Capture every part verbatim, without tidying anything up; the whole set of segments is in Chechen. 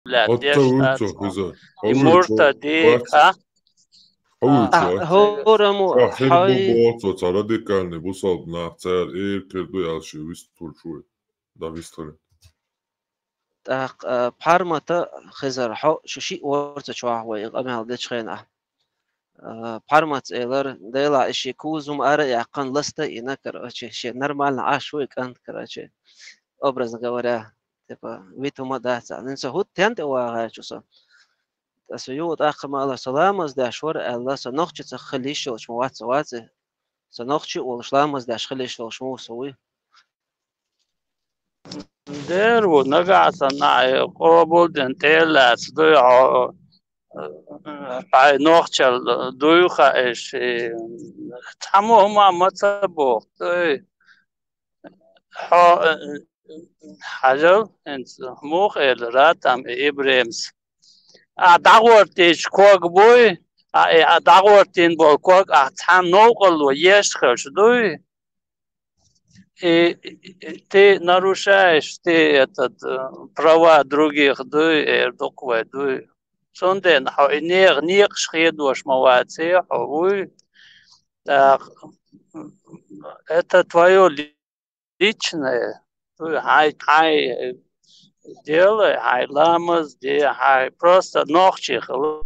Оццо вуьйцу, Хизар. И муртади, а? Хьо вуьйцу, а? ХӀора мо, хьай бу-, боху цо, цхьа радикальный бусалба нах цара эр кхер ду аьлла ши вистхуьлуш вуй. Да, вистхуьлу. ТӀаккха, а, Пармата, Хизар, хьо шу шиъ вара цу чохь вай и къамел дечу хенахь. А, Парматс элира, Делахь, и шен кузум ара а яьккхина, ласта а йина, короче, шен нормально Ӏаш ву и кӀант, короче, образно говоря, типа, вита хӀума дац аьлла. Нин со хӀуттен тӀе вагӀаьрчу со. Аса юха тӀаккха ма аллара, со ламаз деш вара аьлла, со нохчица хила йиш йолуш ма вац, вац и. Со нохчи а волуш, ламаз деш хила йиш йолуш муха со вуй? Дера ву, нагахь санна ахь къобалдина тӀе а лаьцна дуй хьо, хьайн нохчалла дуй хаьа иш, и цхьаммо хӀума ма ца боху дуй. Хьо, э, хьажал, хӀинца муха элира там и ИбрахӀимс? Ахь дӀагӀортийча ког буй, а, и ахь дӀагӀортийна болу ког ахь цхьана новкъарло еш хилча дуй? И, и, и ты нарушаешь, ты этот, э, права других дуй, эр ду-кх вай дуй. Цундела хьо и нехан некъаш хедош ма ваций хьо, вуй. Так, это твоё ли-, личное. Дуй, хьайн, хьайн, э, делай, хьайн ламаз де, хьайн просто нохчи хила.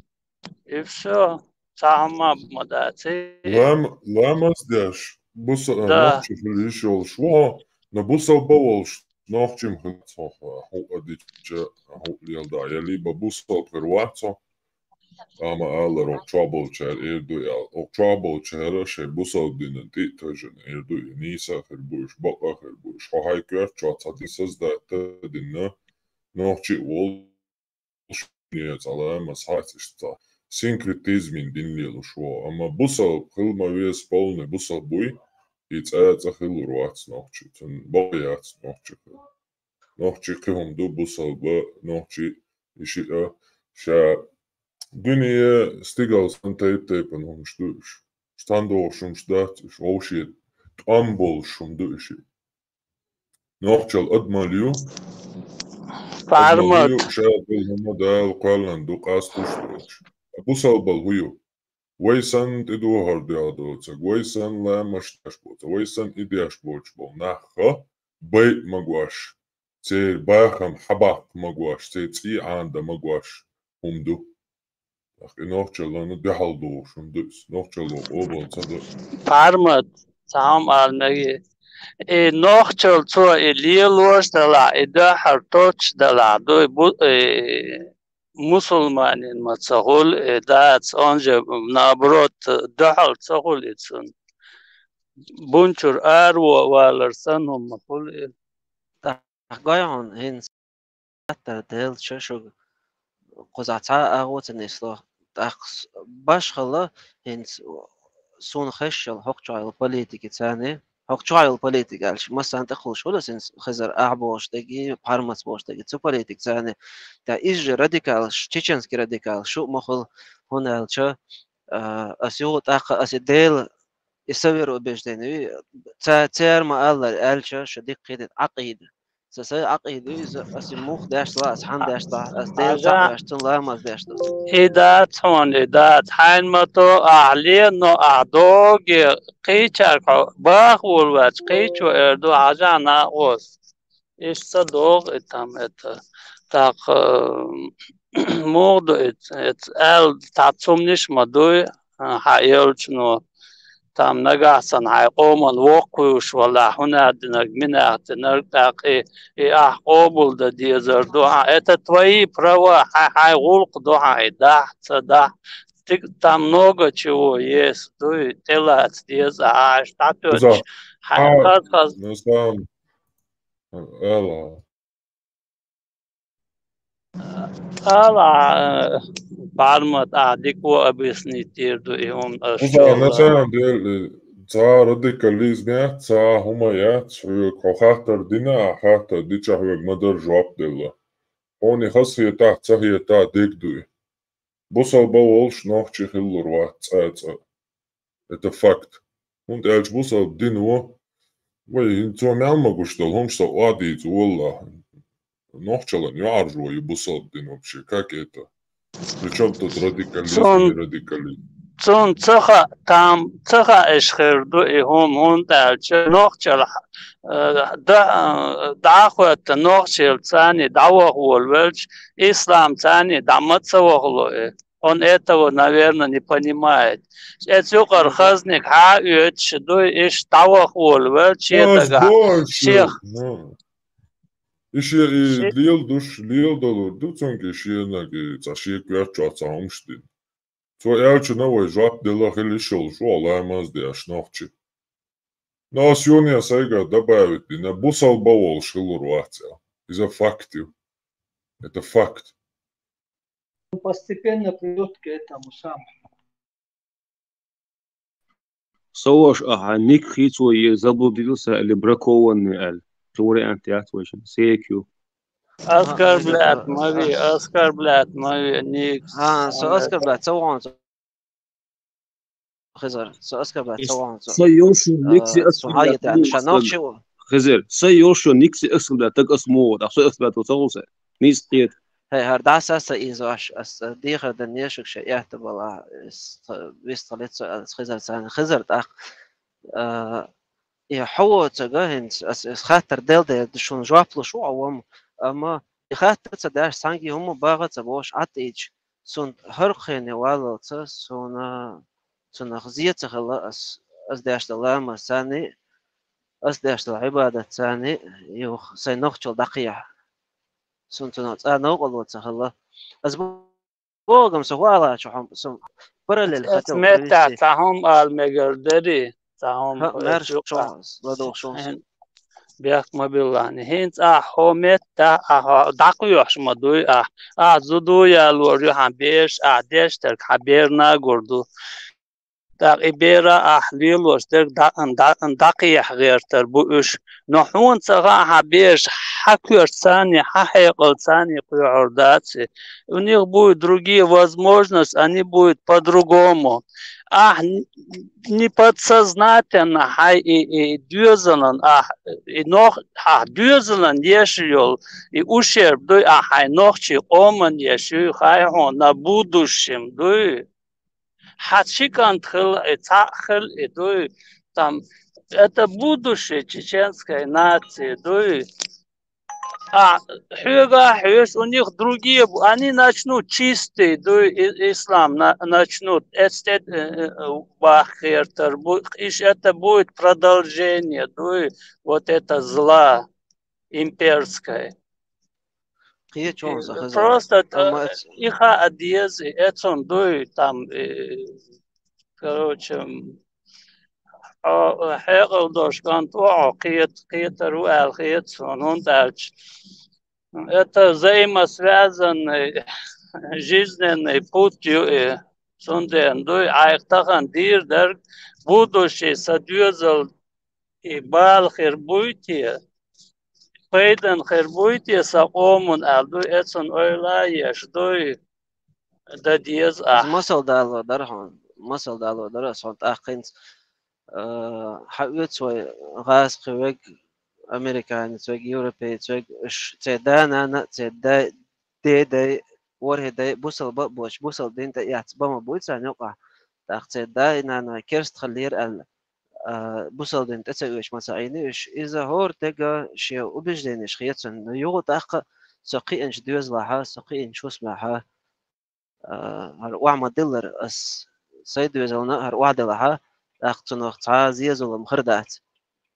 И всё. Цхьа хӀума ма дац. Лам-, ламаз деш, буса-, да, нохчи хила йиш йолуш ву хьо, но бусалба волуш нохчи ма хила цо хьо, хӀуъа дича, хӀуъа леладахь, я либо бусалба хир вац хьо, амма алара, оха чохь болчара эр ду аьлла. Оха чохь болчара шайн бусалба динан тӀе а тевжина эр ду, и нийса а хир бу уьш, бакъ а хир бу уьш. Хьо хьайн коьрта чохь цхьа дин создать а дина, нохчи а волу, шуна цхьа ламаз хац иштта цхьа синкретизмин дин лелош ву, амма бусалба хила ма веза, полный бусалба буй, и цкъа а цкъа хилур вац нохчи, цунна бакъ яц нохчи хила. Нохчи кхин хӀума ду, бусалба, нохчи, и шиъ а, ша дуьне стигала санна тайп-тайпана хӀумаш ду уьш. Цхьана догӀуш хӀумаш дац уьш, вовшийн тӀом болуш хӀума ду и шиъ. Нохчалла адамалла ю. Адамалла ю, ша долу хӀума Дала кхоьллина ду, къастуш доцуш. Бусалбалла хӀун ю? Вай санна тӀедухар дуьхьал доцург, вай санна ламазаш деш боцург, вай санна и деш боцуш болу нах байа магош, церан бахам хьабаккха магош, церан цӀий Ӏанадан магош хӀума ду. ТӀаккха и нохчаллана дуьхьал духуш хӀума ду иза. Нохчалло къобал ца до. Пармат, цхьа хӀума ала мегий. И нохчалла цо и лелош далахь, и дуьххьара тоттуш далахь, дуй бу-, и мусулманин ма ца хуьлу, и дацахь, он же, наоборот, дуьхьал ца хуьлу и цунна. Бун чуьра аравалар санна хӀума ма хуьлу и. ТӀаккха гой хьуна хӀинца хаттар делча шуьга, кхузахь цхьа а агӀо ца нисло. ТӀаккха с-, башхалла хӀинца суна хезчалла хӀокху чохь йолу политикица, хӀокху чохь йолу политика аьлча, массарна тӀекхуьлуш хуьлу аса хӀинца Хизар ахь бохуш дерг, Пармат бохуш дерг, цу политикаца. Ткъа иза же радикалаш, чеченский радикалаш шу а ма хуьлу, хӀунда аьлча, а, аса юха тӀаккха аса и Дела, и сан вероубеждение, ца-, цара ма-аллара аьлча, шу дика кхетийта, Ӏакъида. Сан, сан Ӏакъида ю иза, аса и муха деш ла, аса хьан деш ла, аса Дела цхьаъ веш, цунна ламаз деш ду. И дац хьуна, и дац. Хьайна ма то, ахь ле, но ахь доге, кхечаьрга хьо баха волаваьлча, кхечо эр ду, хьажахь, накъост. Иштта ца догӀу и там, это, тӀаккха, муха ду и, это, аьлла, цхьа цумниш ма дуй, хьан элчано. Там нагахь санна хьайн къоман воккхавуьйш валахь, хӀун аьллинарг, мин аьллинарг, тӀаккха и, и ахь къобалдан дезар ду хьан. Это твои права, хьайн, хьайн гӀуллакх ду хьан, и дахь, ца дахь. Ты там много чего есть, дуй, тӀелаца деза, ахь дӀатоьттуш, хьайн хаза-хаза. Ала. Ала, Пармат, ахь дика объяснить дийр ду и хӀума, аш. На самом деле, цхьа радикализм яц, цхьа хӀума яц, хьоьга хьо хаттар дина, ахь хаттар дича хьоьга ма-дарра жоп делла. Хьуна хазахетахь, ца хетахь, дерг ду и. Бусалба волуш нохчи хиллур вац цкъа а цкъа. Это факт. ХӀунда аьлча бусалба дино, вай, хӀинца цо мел ма гуш долу хӀумаш со охьадийца, валлахӀи. Нохчалан юхьаржо ю бусалба дин вообще? Как это? Причём тут радикализм, Цун- не радикализм? Цун ца хаьа, там ца хаьа, иш хир ду и хӀума, хӀунда аьлча нохчал, э, да-, э, дӀахоьтта нохчал царни дӀаваха волавелча, ислам царни дӀа ма ца вахало и. Он этого, наверное, не понимает. Эц юкъар хазниг хьа а оьцуш дуй, иш дӀаваха волавелча, шен Ас дагахь, бой шех. Ну. И ше и Ши- лел душ, лел долур ду цунга и шенага, и цхьа шен коьртачохь цхьа хӀумаш дина. Цо аьллачунна вай жоп делла хила йиш йолуш ву ламаз деш нохчи. Но ас юна сайга добавить дина, бусалба волуш хилур вац аьлла. Иза факт ю. Это факт. Постепенно придёт к этому самому. Со ваш ахьа ник хийцо е заблудился или бракованный аьлла. Цу вариант яц вайшин. Секю. Оскорблять ма ве, оскорблять ма ве, ник. А, со оскорблять ца вон. Хизар, со оскорблять ца вон. Со йолуш ник Со хьайта ша нохчи. Хизар, со йолуш ник оскорблять так ас мо, так со оскорблять ца гуса. Нийса кхета. Хей, хӀара дӀасаса иза аш, ас дехар дан ешуг ша эхта бала, вистхалит со ас хизар царна хизар тӀаккха. А, и хьо воцага хӀинца, ас, ас хаттар дел дер, шуна жоп луш ву Ӏа вам, амма и хаттар ца деш, цхьанги хӀума багӀа ца бохуш, Ӏа тӀийча, цунна хӀара кхене валлалца, суна, цунах зе ца хилла ас, ас деш дан ламаз царна, ас деш дан Ӏибадат царна, юха сайн нохчал дӀакхехьа. Сун цунах цӀа новкъарло ца хилла. Ас богам со хуалачу хьом, со параллель Ас хотел меттахь провести. Цхьа хӀума ала мегар дарий, цхьа хӀума Ха, мер чу- шо, ладугӀу шо. Хин, бехк ма биллахьни. ХӀинца ахьа хьо меттахь, ахьа дӀакхоьхьуш ма дуй ахьа. Ахьа зуда ялор ю хьан бераш, ахьа деш дерг хьан бер нагур ду. ТӀаккха и бера ахьа лелош дерг дӀа-, дӀа-, дӀакхехьа гӀертар бу уьш. Но хьуна ца хаьа хьан бераш хьан коьртацани, хьан хьекъалцани кхоьхьур дац и. У них будут другие возможности, они будут по-другому. Ахьа н-, не подсознательно хьай и, и доьзалан, ахьа и нох-, хьан доьзалан еш йолу, и ущерб дуй, ахьа хьайн нохчий къоман еш юй, хай хьуна на будущем дуй. Хьан ши кӀант хила и, цхьаъ хила и дуй, там, это будущее чеченской нации дуй. А хьоьга хьоьжуш, у них другие, бу-, они начнут чистый дуй, и-, ислам на-, начнут, эцтед, э, э, баххертар бу, иш это будет продолжение дуй, вот это зла имперское. Кхечунца хаза. Просто Амма э, и хаа деза, и эцун дуй, там, э, короче, м, хьо-, хьекъал долуш кӀант ву хьо, кхета-, кхетар ву аьлла хета суна, хӀунда аьлча это взаимосвязанный жизненный путь ю и. Цундела дуй, айхьа тахана дийр дерг, будущий сан доьзал и бала хир буй те, пайдан хир буй те сан къоман аьлла дуй, эцун ойла а еш дуй, дан деза Иза ахь. масал дало дара хьуна, масал дало дара ас хьуна тӀаккха хӀинца, а, хьан оьцу вай гӀазкхи вег, американец вег, европеец вег, уьш церан да-нана, церан дай, дедай, ворхӀе дай, бусалба а боцуш, бусалба дин тӀе эцна бан ма буй царна юкъахь, тӀаккха церан дай-наной керста хиллера аьлла, а, бусалба дин тӀе ца оьцуш ма ца Ӏийна уьш. Иза хӀора дега шен убежденеш хецунна, юха тӀаккха со кхиъначу доьзалахьа, со кхиъначу хӀусамехьа, а, хӀара охьа ма-диллара ас, сайн доьзална хӀара охьаделахьа, тӀаккха цунах цхьа а зен-зулам хир дац.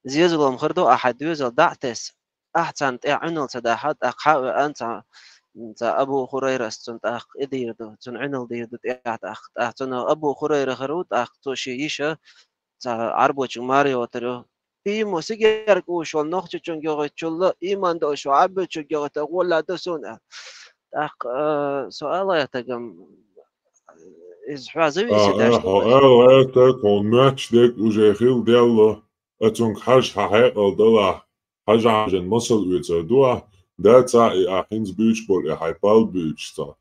Зен-зулам хир ду, ахьа хьайн доьзал дӀа а тесна, ахьа царна тӀехь Ӏуьнал ца дахьа, тӀаккха хьа а веана цхьа, цхьа Абу Хурайрас цунна тӀаккха и дийр ду, цунна Ӏуьнал дийр ду тӀехь тӀаккха. ТӀаккха цунах Абу Хурайра хир ву, тӀаккха цо шен йиша цхьа Ӏарбочуьнга мара йойтур ю. Иймма сигерг уьш волу нохчочуьнга йогӀуьйтучул а, ийман долуш ву Ӏарбочуьнга йогӀуьйту гӀолла ду суна аьлла. ТӀаккха, а, со ала гӀертарг-м, иза хьоьга зависит А, деш а, ду хьо бац. ала гӀертарг, хьуна моьттуш дерг уже хилла делла, а цунга хьажа хьан хьекъал далахь, хьажа хьажан масал оьцур ду ахь, да цхьа и ахь хӀинца буьйцуш болу и хьайн пал буьйцуш цхьа.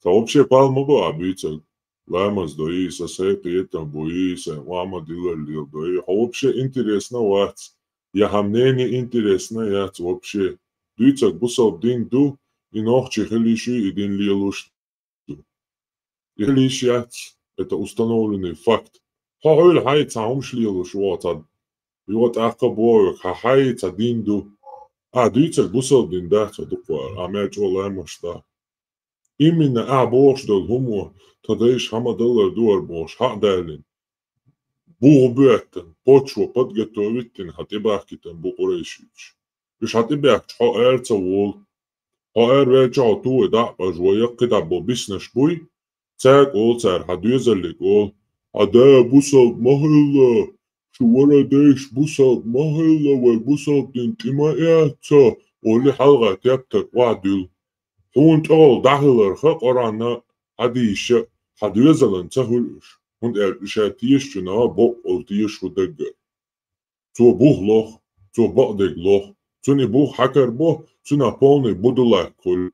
Цхьа вообще пал ма бу ахь буьйцург. Ламаз дой, сан сайн кхетам бой, сайн охьа ма-диллара леладой. Хьо вообще интересно вац. Я хьан мнение интересно яц вообще. Дуьйцург бусалба дин ду, и нохчий хила йиш ю, и дин лелош ду. И хила йиш яц, это установленный факт. Хьо хьуьлла хьай цхьа хӀумаш лелош вогӀу цхьа. Юха тӀаккха бохург, хьа хьай цхьа дин ду. А дуьйцург бусалба дин дац хьо дукха вара, а мел чӀогӀа лаймаш да. Именно а бохуш долу хӀума, тхан дайша хьама далар ду хӀара бохуш, хьа а далийна. Бух боьттина, почва подготовить дина, хьан тӀебахкийтина бу къурайшийташ. Уьш хьан тӀебаьхкича хьо ара ца волу. Хьо ара ваьлча хьо тухий дӀа а къажа вай яккхий дӀа бо биснаш буй? Цаьрга олу цара, хьан доьзаллиг олу: «Хьан да бусалба ма хилла, шу вара дайша бусалба ма хилла, вай бусалба дин тӀе ма эцца», олий хьалха тептар охьадуьллу. Хьуна тӀехула дӀахиларх Къуръанна хьадийша, хьан доьзалан ца хуьлу уьш, хӀунда аьлча уьш ша тешачунна боккъал тешаш ву даггара. Цо бух лоху, цо бакъдерг лоху, цунна и бух хьакарбо, цунах полный будулак хуьлу.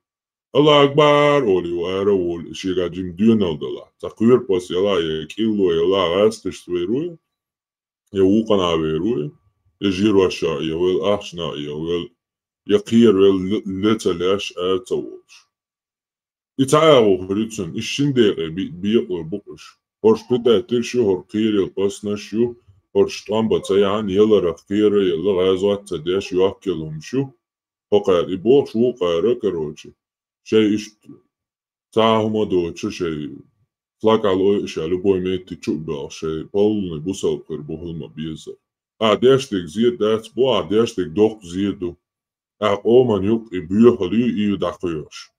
«Аллаху акбар» олий ву ара а волу, шега жима доьналла далахь. Цхьа кхоьрпас ялахь, я кӀилло ялахь, гӀаьсташ вер ву, я вукхана вер ву, я жироша, я вел ахчана, я вел, я кхера вел ле-, ле ца леш, ара ца волуш. И ца агӀо хир ю цунна, и шин декъе би-, бекъалур бу-кх уьш. ХӀорш петӀаттирш ю, хӀор кхерал къаснаш ю, хӀорш тӀом бан ца яхьана, яларах кхера а елла, гӀазот а ца деш, йоккхал хӀумаш ю. ХӀокхара и бохуш вукхара, короче, шайн иштта цхьа а хӀума доцуш, шайн флаг ала ойуш а, любой метте чу а боьлхуш, шайн полный бусалба хир бу хӀума безар. Ахьа деш дерг зен дац бу, ахьа деш дерг доккха зен ду. Ахьа къоман юкъа и боьхалла ю, и ю дӀакхоьхьуш.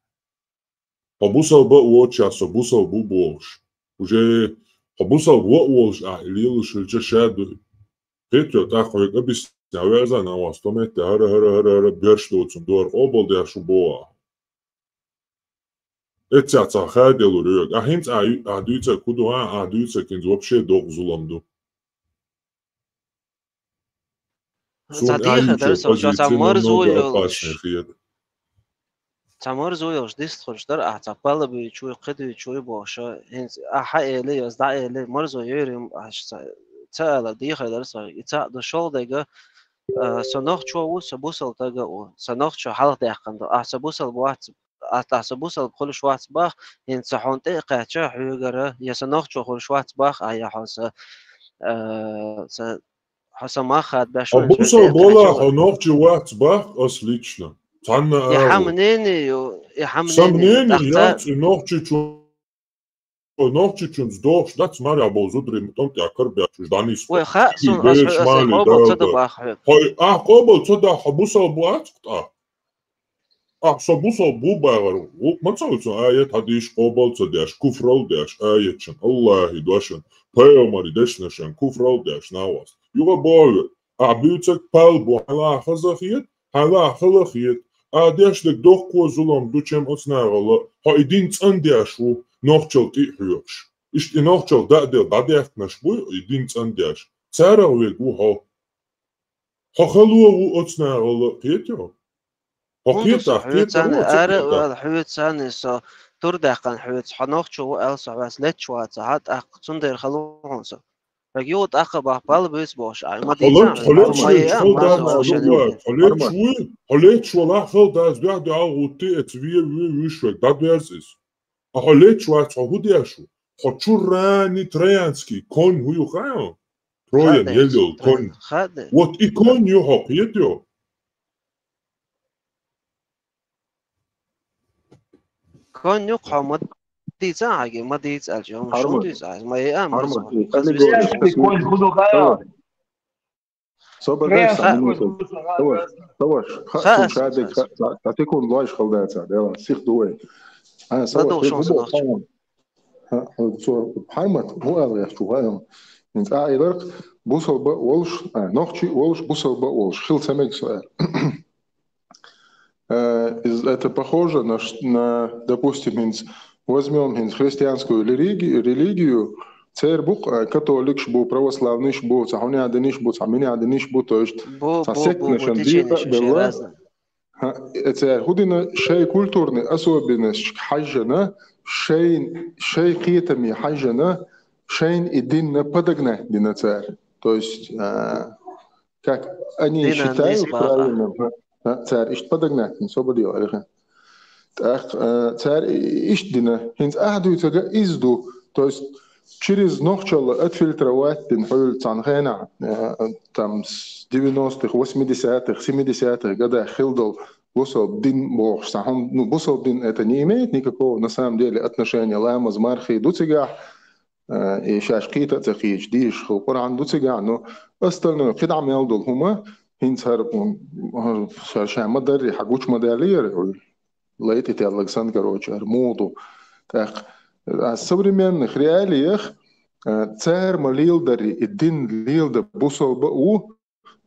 Хьо бусалба а воцуш, со бусалба ву бохуш. Уже хьо бусалба ву а волуш, ахьа и лелош хилча ша ду. Хетто тӀаккха хьоьга а бисна, веза а ван, сто метте хӀара, хӀара, хӀара, хӀара, берш доцун дора, къобалдеш ву боху ахьа. Эццехь цхьа хадалур йоьга. Ахьа хӀинца а ю-, ахьа дуьйцург хӀун ду, а, ахьа дуьйцург хӀинца вообще доккха зулам ду. Цхьа суна дехар дара сан, цхьа марзо йолуш. Цхьа марзо йолуш дистхуьлуш дара, ахьа цхьа палабуьйчуй, кхидуьйчуй бохуш, хӀинца ахьа хьаэли, аса дӀаэли, марзо йойр ю, аса ца, ца ала дехар дара сан. И цхьаъ ду шолгӀа дерг, а, со нохчо ву, со бусалба стаг а ву. Со нохчо хьалха даьккхина ду. Ахьа со бусалба вац, ахьа со бусалба хуьлуш вац бах, хӀинца со хьуна тӀе а кхаьчча хьоьгара, я со нохчо хуьлуш вац бах, а я хьо со, а, со, хьо со мах хадбеш ву, хьо бусалба вала, хьо нохчо вац бах, ас лично. Цхьанна а хьа мнение ю, и хьа мнение ю. Сан мнение яц, и нохчичун Нохчичунца дохуш дац, марехь болу зударий тӀом тӀехь карабаьхча уьш дӀанисбо. Вай хаьа суна, аса хьоьга къобал ца до бах хьоьга. Хьо ахьа къобал ца дахь, хьо бусалба вац-кх тӀаккха. Ахьа со бусалба ву бахар, вукху ма ца ву цунна аят, хьадийш къобал ца деш, куфрал деш аятшан, Аллахьи дошан, пайхамарий дешнашан куфрал деш нахвас. Юха боху, ахьа буьйцург пал бу, хьайла хаза хета, хьайла хала хета. Ахьа деш дерг доккхо зулам ду, чем оцу нахала, хьо и дин цӀандеш ву, нохчалла тӀе а хьоькхуш. Иштта и нохчалла даа дел дӀадаьккхинарш буй, и дин цӀандеш. Царах верг ву хьо. Хьо хало ву оцу нахала, кхетий хьо? Хьо кхетахь, кхетахь ву, ца кхетахь. Ара а ваьлла, хьоьца санна со тур даьккхина хьоьца, хьо нохчо ву аьлла со хьоьца летташ вацахь, тӀаккха цундела хало ву хьуна со. Вайга юха тӀаккха бах пал буьйцу бохуш, а, ма дийцахь, хьо летташ вуй, хьо летташ валахь, хала дац, дуьхьа-дуьхьал гӀуттий, эца ве-, ве-, вуьш вайга дӀадоьрзу иза. А хьо летташ вац, хьо хӀун деш ву? Хьо чуррани троянский конь хӀу ю хаьа? Троян ел йолу конь. Вот и конь ю хьо, кхетий хьо? Конь ю хьо, ма дийца хьайга, ма дийца аьлча, ма шу дийца, ма е а, ма конь хӀун ду хаьа? Собар дай, сан минута. Саваш, саваш, ха, сун шадек, ха, ха, ха, секунд лойш халдацар, дела, сих ду вай. А, саваш, хӀу боху, ха, ха, цо, Пхьармат, хӀу ала гӀехчу, ха, ин цӀа а ирарх, бусалба а волуш, а, нохчи а волуш, бусалба а волуш, хила ца мега со аьлла. Э, из, это похоже на ш-, на, допустим, хӀинца возьмём хӀинца христианскую религи-, религию, церан бу-кх, э, католикаш бу, православныйш бу, цхьа хӀунех динаш бу, цхьа минех динаш бу, то есть цхьа сектанашна декъа а белла. Ха, э, церан хӀу дина шайн культурный особенносташка хьаьжжина, шайн, шайн кхетаме хьаьжжина, шайна и динна подогнать дина цара. То есть, э, как они считают правильным, ха. Цара иштта подогнать дина, собар дела аьлла. ТӀаккха цара иштта дина, хӀинца ахьа дуьйцург иза ду. То есть через нохчалла отфильтровать дина хьуьлла цхьана хенахь, там с девяностых, восьмидесятых, семидесятых годах хилла долу бусалба дин бохуш цхьа хӀума, ну, бусалба дин это не имеет никакого, на самом деле, отношения, ламаз, мархий ду цигахь, и шаьш кхета а ца кхеташ, дийша хилла Къуръан ду цигахь, но остальное кхидӀа мел долу хӀума, хӀинца хӀара, хӀара ша ма-дарри, хьан гучу ма-даьллера, лайтӀа теллаг санна, короче, хӀара муха ду. ТӀаккха а современных реалиях, цара ма леладарри, и дин леладо бусалба а ву,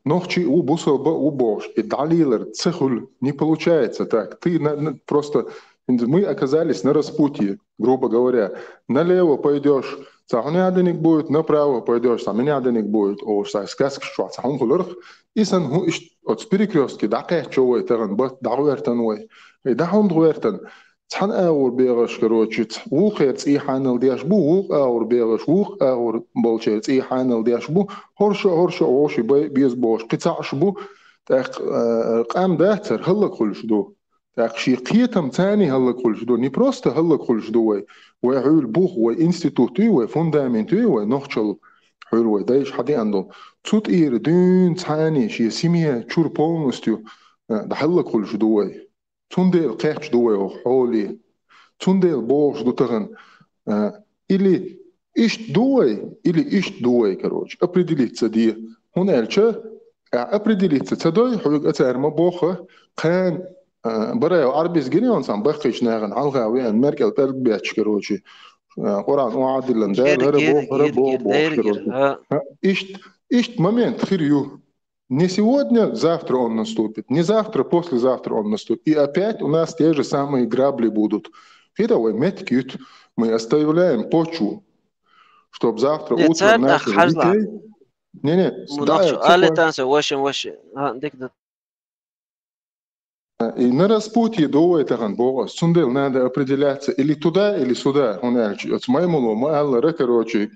нохчи а ву, бусалба а ву бохуш, и дӀалелар ца хуьлу, не получается так. Ты на, на, просто, мы оказались на распутье, грубо говоря. Налево пойдёшь, цхьа хьуна яьдиниг будет, направо пойдёшь, цхьа мина яьдиниг будет, олуш цхьа сказка чохь цхьа хӀума хуьлурх. И санна хӀун иштта оцу перекрёстке дӀакхаьччо вай тахана, бат дӀагӀоьртан вай. И дӀа хӀунда гӀоьртан? Цхьана агӀор бегӀаш, короче, вукхеран цӀий хьанал деш бу, вукху агӀор бегӀаш, вукху агӀор болчеран цӀий хьанал деш бу, хӀоршо а, хӀоршо а вовший бай беза бохуш кхин цхьаъш бу, тӀаккха къам дац хӀара, хӀаллакьхуьлуш ду. ТӀаккха шен кхетам царний хӀаллакьхуьлуш ду, не просто хӀаллакьхуьлуш ду вай, вай хьуьлла бух, вай институт ю, вай фундамент ю, вай нохчалла хьуьлла вай дайша хьадеана долу. Цу тӀера дуьйна цхьаний шен семья чуьра полностью дӀахӀаллакьхуьлуш ду вай. Цундела кхаьчна ду вай хӀокху хьоле. Цундела бохуш ду тахана, или иштта ду вай, или иштта ду вай, короче, определиться де. ХӀунда аьлча, ахь определиться ца дой, хьоьга а цара ма бохху, кхана, Бараев Ӏарбис гина йоцу цхьана баккхийчу нахана хьалха веана, меркӀал пӀелг бетташ, короче, Къуръан охьадиллина, Дала хӀара боху, хӀара боху бохуш, короче. Иштта, иштта момент хир ю. Не сегодня, завтра он наступит, не завтра, послезавтра он наступит. И опять у нас те же самые грабли будут. Хида вай меттиг юьту, мы оставляем почву, чтобы завтра утром наших детей... Не, не, да, алитанса, в общем, в общем, а, дик да. И на распутье ду вай тахана боху ас. Цундела надо определяться или туда, или сюда. ХӀунда аьлча оцу маймуло ма-аллара, короче,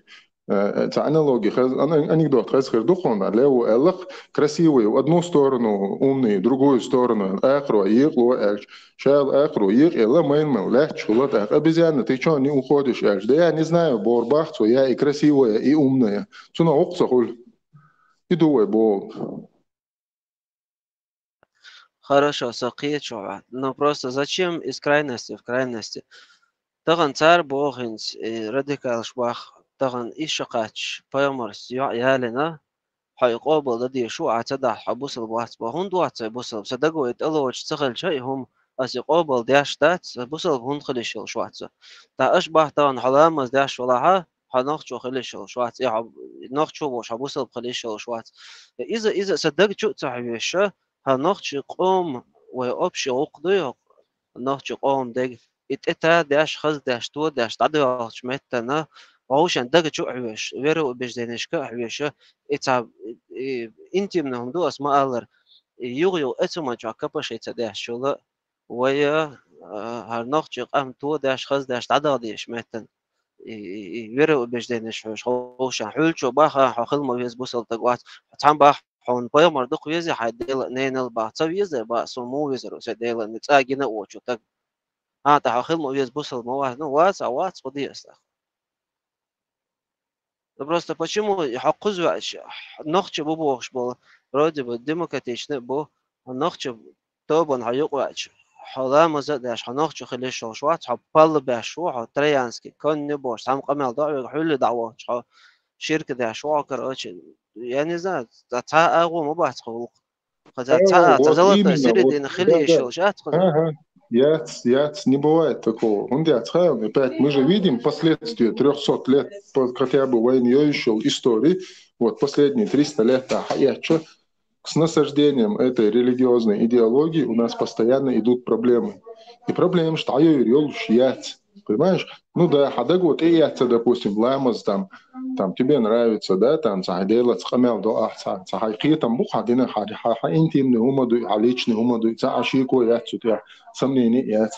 цхьа аналоги хеза, анекдот хеза хир ду хьуна, лево аьллакх, красивые в одну сторону, умные в другую сторону, акхаро екъало аьлча. Ша аьлла акхаро екъаелла, маймул лаьтташ хуьлу, тӀаккха обезьяна, ты чё не уходишь аьлча. Да я не знаю, боху, бах цо, я и красивая, и умная. Цунах гӀуллакх ца хуьлу. И ду вай боху. Хорошо, со кхечу вац. Но просто зачем из крайности в крайности? Тахана цара боху хӀинца, и радикалаш бах, тахана иша кхаьчча, пайхамарс йоӀ ялина, хьо и къобал дан дезаш ву, ахь ца дахь, хьо бусалба вац боху. ХӀунда вац вай бусалба? Сан дага вай тӀелоцуш ца хилча и хӀума, ас и къобал деш дац, сан бусалба хӀунда хила йиш йолуш вац со? ТӀаккха аша бах тахана, хьо ламаз деш валахьа, хьо нохчо хила йиш йолуш вац, и хьо нохчо волуш, хьо бусалба хила йиш йолуш вац. Иза, иза сан дага чу а ца хьоьжуш, хьан нохчий къоман вай общий гӀуллакх дуй хӀокху нохчий къоман дерг, и тӀе та деш, хаза деш, то деш, дӀадоьлхучу меттана вовшийн дага чу а хьоьжуш, вероубежденешка а хьоьжуш, и цхьа, и интимный хӀума ду ас ма-аллара, и юха-юха эцу ма чохь капаш хӀица деш чула, вай, а, хьан нохчий къам то деш, хаза деш, дӀадаха дезаш меттана. И, и, и вероубежденеш хьоьжуш, хьовшан хьуьлчо баха, хьо хила ма веза бусалба стаг вац, цхьаьна баха, хьуна пайхамар дукха веза, хьайн дела а, ненал а баха, ца веза, баха, суна муха везар ву сан дела а, цкъа гина а воцу стаг. А, тӀаккха хьо хила ма веза бусалба ма вац, ну, вац, а вац, кху деза тӀаккха. Ну, просто почему хьо кхуза веача, нохча бу бохуш болу, вроде бы демократичный а бу, нохча тобанна хьо юкъа веача, хьо ламаз а деш, хьо нохчо хила йиш йолуш вац, хьо палла беш ву, хьо троянский конь ю бохуш, цхьамма къамел до хьоьга, хьуьлла дӀа а воцуш, хьо ширк деш ву, короче, я не знаю, цхьа, цхьа агӀо ма бац кху гӀуллакх. Хаза цхьа, цхьа золотой середина хила йиш йолуш яц кхуза. Яц, яц, не бывает такого. ХӀунда яц хаьа, опять, мы же видим последствия трёхсот лет, по-, хотя бы вайн йовзуш йолу истории, вот последние триста лет, а, хьаэцча, с насаждением этой религиозной идеологии у нас постоянно идут проблемы. И проблемаш дӀайовр йолуш яц. Понимаешь? Ну да, хьан даго тӀеэцна, допустим, ламаз там, там тебе нравится, да, там цхьа хьайн Делаца къамел до ахь, цхьа, цхьа хьайн кхетам бу хьан динах, хьан, хьан, хьан интимный хӀума дуй, хьан личный хӀума дуй, цхьа а шеко яц цу тӀехь, сомнение яц.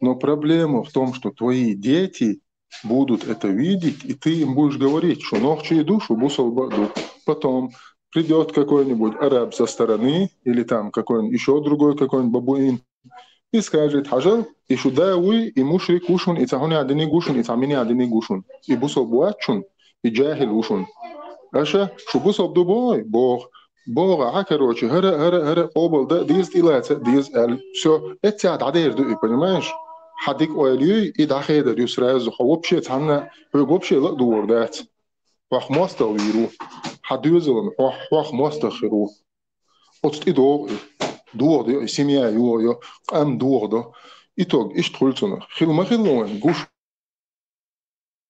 Но проблема в том, что твои дети будут это видеть, и ты им будешь говорить, что нохчий ду, что бусалба ду. Потом придёт какой-нибудь араб со стороны, или там какой-нибудь ещё другой какой-нибудь бабуин, и скажет: «Хьажал, и шу да вуй, и мушрик ву шун, и цхьа хӀуна диниг ву шун, и цхьа мина диниг ву шун, и бусалба вац шун, и джахил ву шун». Аша, шу бусалба ду бой, бох. Бога, а, короче, хара, хара, хара, къобал да, деза, тӀилаца, деза, аьл. Всё, эцця дӀадер ду и, понимаешь? Хьа дика ойла юй, и дӀахедар ю сразу. Хьо вообще цхьанна, хьоьга вообще ла а дугӀур дац. Хьох мостагӀа вийр ву. Хьа доьзалан, хьох, хьох мостагӀа хир ву. Оцу тӀе догӀу и. ДогӀу до и, семья йогӀу йо, къам догӀу до. Итог иштта хуьлу цунах. Хила ма хилла вайн, гуш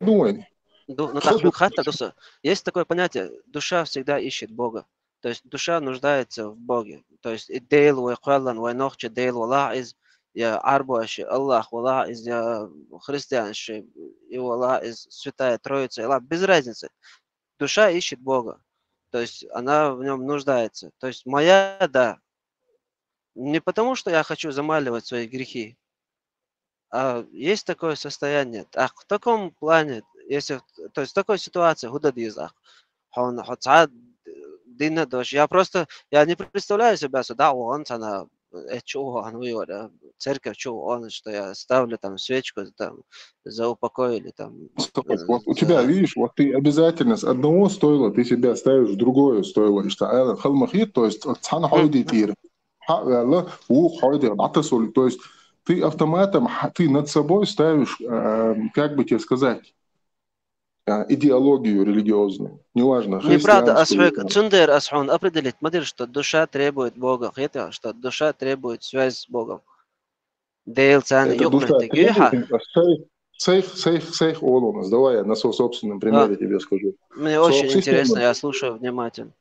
ду вайн. Ду-, ну, так, ну, хатта, дуса. Есть такое понятие: душа всегда ищет Бога. То есть душа нуждается в Боге. То есть и Дела вай кхоьллан, вай нохча Дела валахь иза, я Ӏарбоша Аллах валахь иза, я христианша и валахь иза, Святая Троица, и ла-, без разницы. Душа ищет Бога. То есть она в нём нуждается. То есть моя, да. Не потому, что я хочу замаливать свои грехи, а есть такое состояние. Так, в таком плане, если в, то есть в такой ситуации, хӀун дан деза? Хьо, хьо цхьа дина дош. Я просто, я не представляю себя сюда, вон цхьана, э, чу вон, ну, церковь чу вон, что я ставлю там свечку, там, за упокой или там, э, вот у тебя, видишь, вот ты обязательно с одного стойла, ты себя ставишь в другое стойло, иштта аьлла, хала ма хета, то есть цхьана хьойди тӀера. Хьа а ваьлла, вукху хьойда дӀатасалуш. То есть ты автоматом, хьа-, ты над собой ставишь, э, как бы тебе сказать, э, идеологию религиозную. Неважно, неправда, ас хьоьга, христианскую, там. Цундела ас хьуна определить ма дира, что душа требует Бога. Хета, что душа требует связь с Богом. Дела царна юкъаметтиг ю хьа. Сайх, сайх, сайх олунас. Давай я на своём собственном примере тебе скажу. Мне очень интересно, я слушаю внимательно.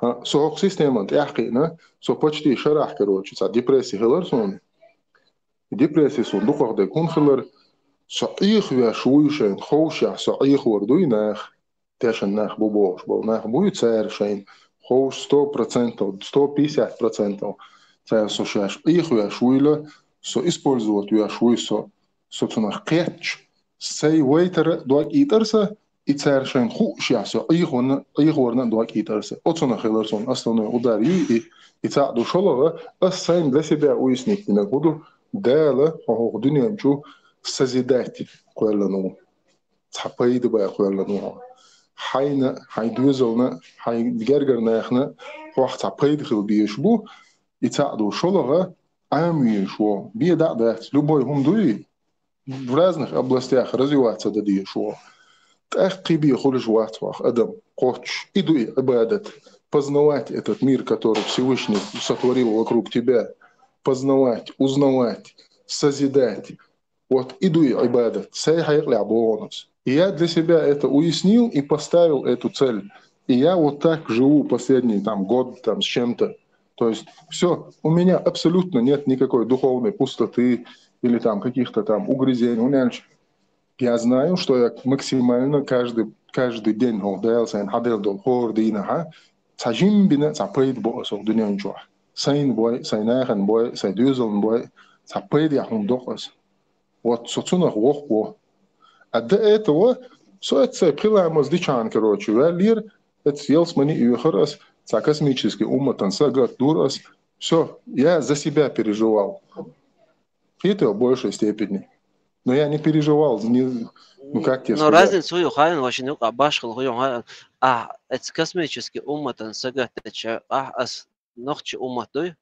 А, со хӀокху системан тӀаьхьакхиъна, со почти шарахь, короче, цхьа депрессия хилар суна. Депрессия суна дукхах дерг хӀунда хилар, со Ӏехавеш вуй шайна ховшехь, со Ӏехавар дуй нах, тешан нах бу бохуш болу нах буй, цара шайна ховш сто процентов, сто пятьдесят процентов, цара со шаьш Ӏехавеш вуйла, со использовать веш вуй, со, со цунах кхетча, сайн вайтара дог итӀар сан, и цара шайна хуъушехь со Ӏехаварна, Ӏехаварна дог итӀар сан. Оцунах хилар суна основной удар юй и, и цхьаъ ду шолгӀа, ас сайн для себя уяснить динарг хӀун ду, Дала хьо хӀокху дуьнен чу созидать кхоьллина ву. Цхьа пайда бан кхоьллина ву хьо. Хьайна, хьайн доьзална, хьайн гергара нахана хьох цхьа пайда хила безаш бу, и цхьаъ ду шолгӀа, Ӏамавеш ву, бен дӀа а дац, любой хӀума дуй, в разных областях развиваться дан дезаш ву. ТӀаккха кхин бен хуьлуш вац хьох адам кхоччуш. И ду и Ӏибадат. Познавать этот мир, который Всевышний сотворил вокруг тебя. Познавать, узнавать, созидать. Вот и ду и Ӏибадат. Сайн хьекъалехь боху ас. И я для себя это уяснил и поставил эту цель. И я вот так живу последний там год там с чем-то. То есть всё, у меня абсолютно нет никакой духовной пустоты или там каких-то там угрызений. У меня лишь, я знаю, что я максимально каждый, каждый день, о, Дала сайна хьаделла долу хӀора дийнахьа, цхьа жимма бина цхьа пайда бо аса дуьнен чохь. Сайна бой, сайн нахана бой, сайн доьзална бой, цхьа пайдехь хӀума докъу аса. Вот со цунах воккха во. А до этого со эццай пхи ламаз дичхьана, короче, ваьллера, эццай ялсмани а йоьхура ас, цхьа космический умматан сагатдора ас. Всё, я за себя переживал. Кхетий, в большей степени. Но я не переживал, не, ну, как тебе сказать? Но разница хӀун ю хаийна, вообще, ну, а башхалла хӀун ю хаийна, а, эццай космический умматан сагатдеча, а, ас нохчи уммат дуй,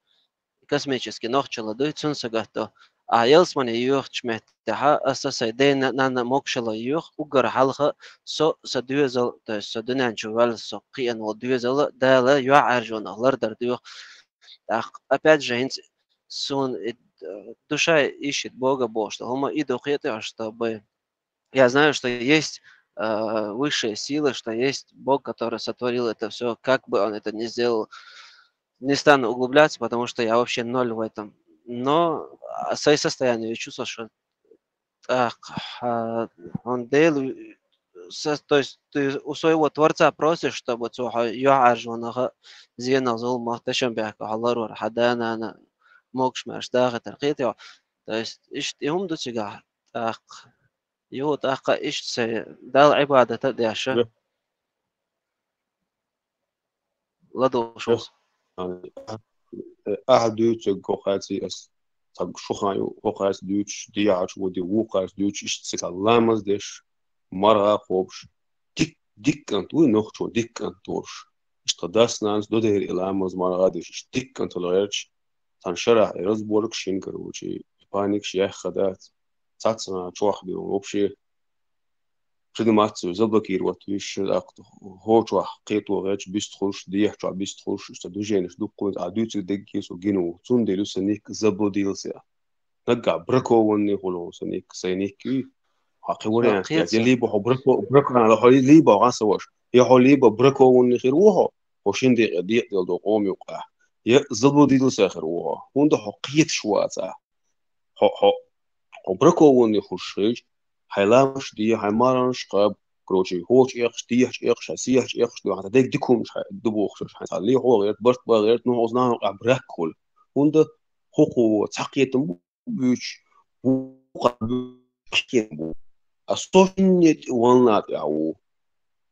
космический нохчалла дуй, цунна сагатдо. А ялсмани йоьхучу меттехьа аса сайн ден-нанна могушалла йоьху, уггар хьалха со, сан доьзал, то есть со дуьнен чу ваьлла со кхиъна волу доьзал Дала юьхьӀаьржонах лардар доьху. ТӀаккха, опять же, хӀинца суна и, э, душа ищет Бога бохуш долу хӀума и ду, кхетий, чтобы я знаю, что есть, э, высшая сила, что есть Бог, который сотворил это всё. Как бы он это ни сделал, не стану углубляться, потому что я вообще ноль в этом. Но, а, своё состояние я чувствую, что так, а, он Дела, э, со-, то есть ты у своего Творца просишь, чтобы цо хьо юьхьӀаьржонах, зенах, зуламах, тешнабехках хьо ларвар, хьан да-нана могуш-маьрша дахийтар, кхетий хьо. То есть иштта и хӀума ду цигахь, тӀаккха. Юха тӀаккха иштта сайн Далла Ӏибадат а деш. Да. ладувгӀуш ву со. Ахьа дуьйцург хӀокхаьций ас, цхьа шухан ю хӀокхаьца дуьйцуш, дехьачу воде вукхаьца дуьйцуш, иштта ца ламаз деш, маргӀа кхобуш, дик-, дика кӀант вуй нохчо, дика кӀант волуш. Иштта дас-нанас додерриг и ламаз маргӀа деш, иштта дика кӀант хила гӀерташ, цхьана шарахь и разборка шина карочи, и паникаш яьхна дац, цхьацца чохь бен вообще. Ши ду мацца заблокировать вуьйш, тӀаккха хӀокху чохь кхето гӀерташ бист хуьлуш, дехьа чохь бист хуьлуш, сан движенеш дуккха а дуьйцург дерриге со гина ву. Цундела ю сан ник заблудился. Наггахь бракованный хуьлу хьуна сан ник, сайн ник ю. Хьан кхин вариант яц. Я либо хьо брако-, бракованный, хьо либо гӀан ца ваша. Я хьо либо бракованный хир ву хьо, хьо шина декъе декъаделла долу къоман юккъехь. Я заблудился хир ву хьо. ХӀунда хьо кхеташ вац ахь. Хьо, хьо, хьо бракованный хуьлуш хилча, хьайн ламазаш де, хьайн марханаш кхаба, короче, хӀокху чу эккхаш, дехьа чу эккхаш, хьайн сехьа чу эккхаш ду, хьан дерриг дика хӀуманаш хьан ду бохуш, хьайн цхьа лехьо гӀерта, барт бан гӀерта, ну хьо нахана юкъахь брак хуьлу. ХӀунда хӀокхо цхьа кхетам бу буьйцуш, вукхо кхетам бу. А со шинне тӀе ванна тӀехь ву.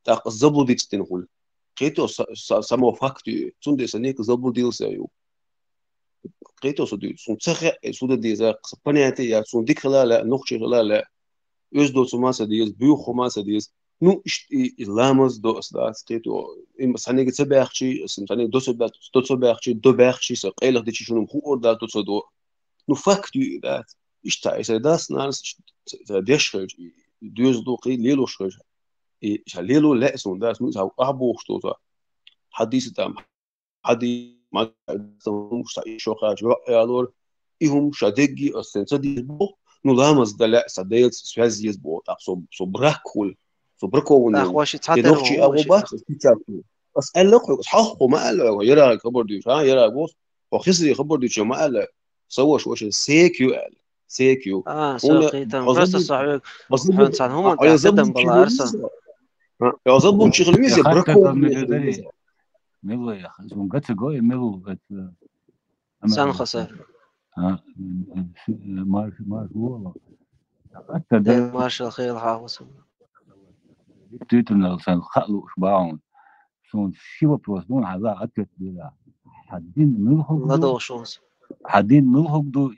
ТӀаккха заблудиться дина хуьлу. Кхето са-, са-, само факт ю, цундела сан ник заблудился ю. Кхето со дуьйцу, суна ца хаьа, со дан деза, сан понятие яц, суна дика хила а лаьа, нохчи хила а лаьа, оьзда доцург ма ца деза, буьйху хӀума ца деза. Ну, иштта и, и ламаз до ас дац, кхето, и ма сан ник ца баьхчи, сан ник до ца баьхчи, до ца баьхчи, до баьхчи, сан къайлаха дичи шуна хуур дац, до ца до. Ну, факт ю и дац. Иштта и сан дас-нанас иштта ца деш хилча, и доьзал ду кхин лелош хилча. И ша лело лаьа суна дац, ну, ша ахь бохуш доцу. Хьадиса там, хьади-, ма-, хӀумаш ша и шо кхача, йоӀ ялор, и хӀума ша дегги ас сен ца дийр боху, ну, ламаз дан лаьа сан Делаца связь еза боху, тӀаккха со, со брак хуьлу, со бракованный ву. ТӀаккха ваши цхьа и дерг нохчи ву агӀо ваши бац, ас кича ас аьлла кхуьга, ас хьалххо ма аьлла хьоьга, яраг хабар дуьйцу, а, яраг боху, хьо хизри хабар дуьйцу ма аьлла, сан ваша, ваша сек ю аьлла, сек ю. А, со хӀунда кхетам, хьо просто забуд-, со хьоьга, хьо забуд-, хьоьга цхьана хӀуманна хьо тӀехь забуд-, тидам бала арса. А, хьо забудчи хила веза, я бракованный хила веза. Мила яха, зун гацаго, я мила, это, сан хаса. А, марш, марш, вола. Ден маршал хила хьахуса. Туьтунал сан хаалуш баун. Сун ши вопрос дун, хьала ответ дила. Хьадин милхуг ду? Ладогъ шунс. Хьадин милхуг ду?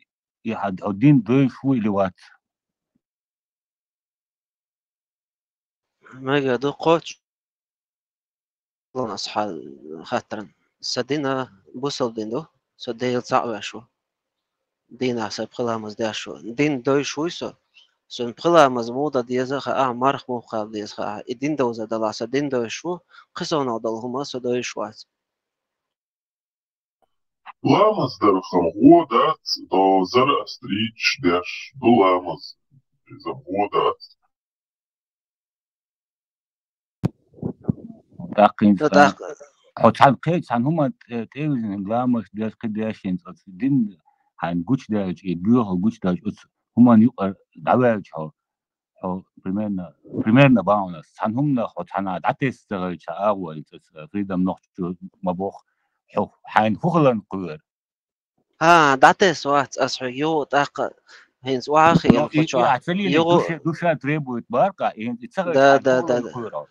И хьад-, хьадин дойш ву или вац? Мега ду кхоч. Лан ас хьал хаттаран. Са дина бусал дин ду. Со Дела цаӀ веш ву. Дина са пхиламаз деш ву. Дин дойш вуй со. Сон пхиламаз муда деза хаа, марх муххал деза хаа. И дин довза дала са дин дойш ву. Кхисонал дол хӀума со дойш вац. Ламаз дархам гӀо дац, до Зороастрийчу деш ду ламаз. Иза гӀо дац. ТӀаккха хӀинца, ну, тӀаккха хьо цхьана кхечу цхьана хӀума тӀе-, тӀевижина ламаз деш, кхин деш хӀинца оцу дин хьайна гучудаьлча, и боьха гучудаьлча оцу хӀуманна юкъара дӀаваьлча хьо. Хьо примерно, примерно бахьана, цхьана хӀуманах хьо цхьана дӀатесна ца хилча, агӀо, иза, иза, Freedom Нохчо ма боху, хьо хьайна хӀун хиларна кхоьру? ХӀа, дӀатесна вац ас хьоьга, юха тӀаккха хӀинца охьа а хиъна, ну, и, хӀокху чохь. И, а, ца лийна, юха душа, душа требует баркъа, и хӀинца и ца хилча, да, хьайна да, хӀун да, хиларна да. Кхоьру?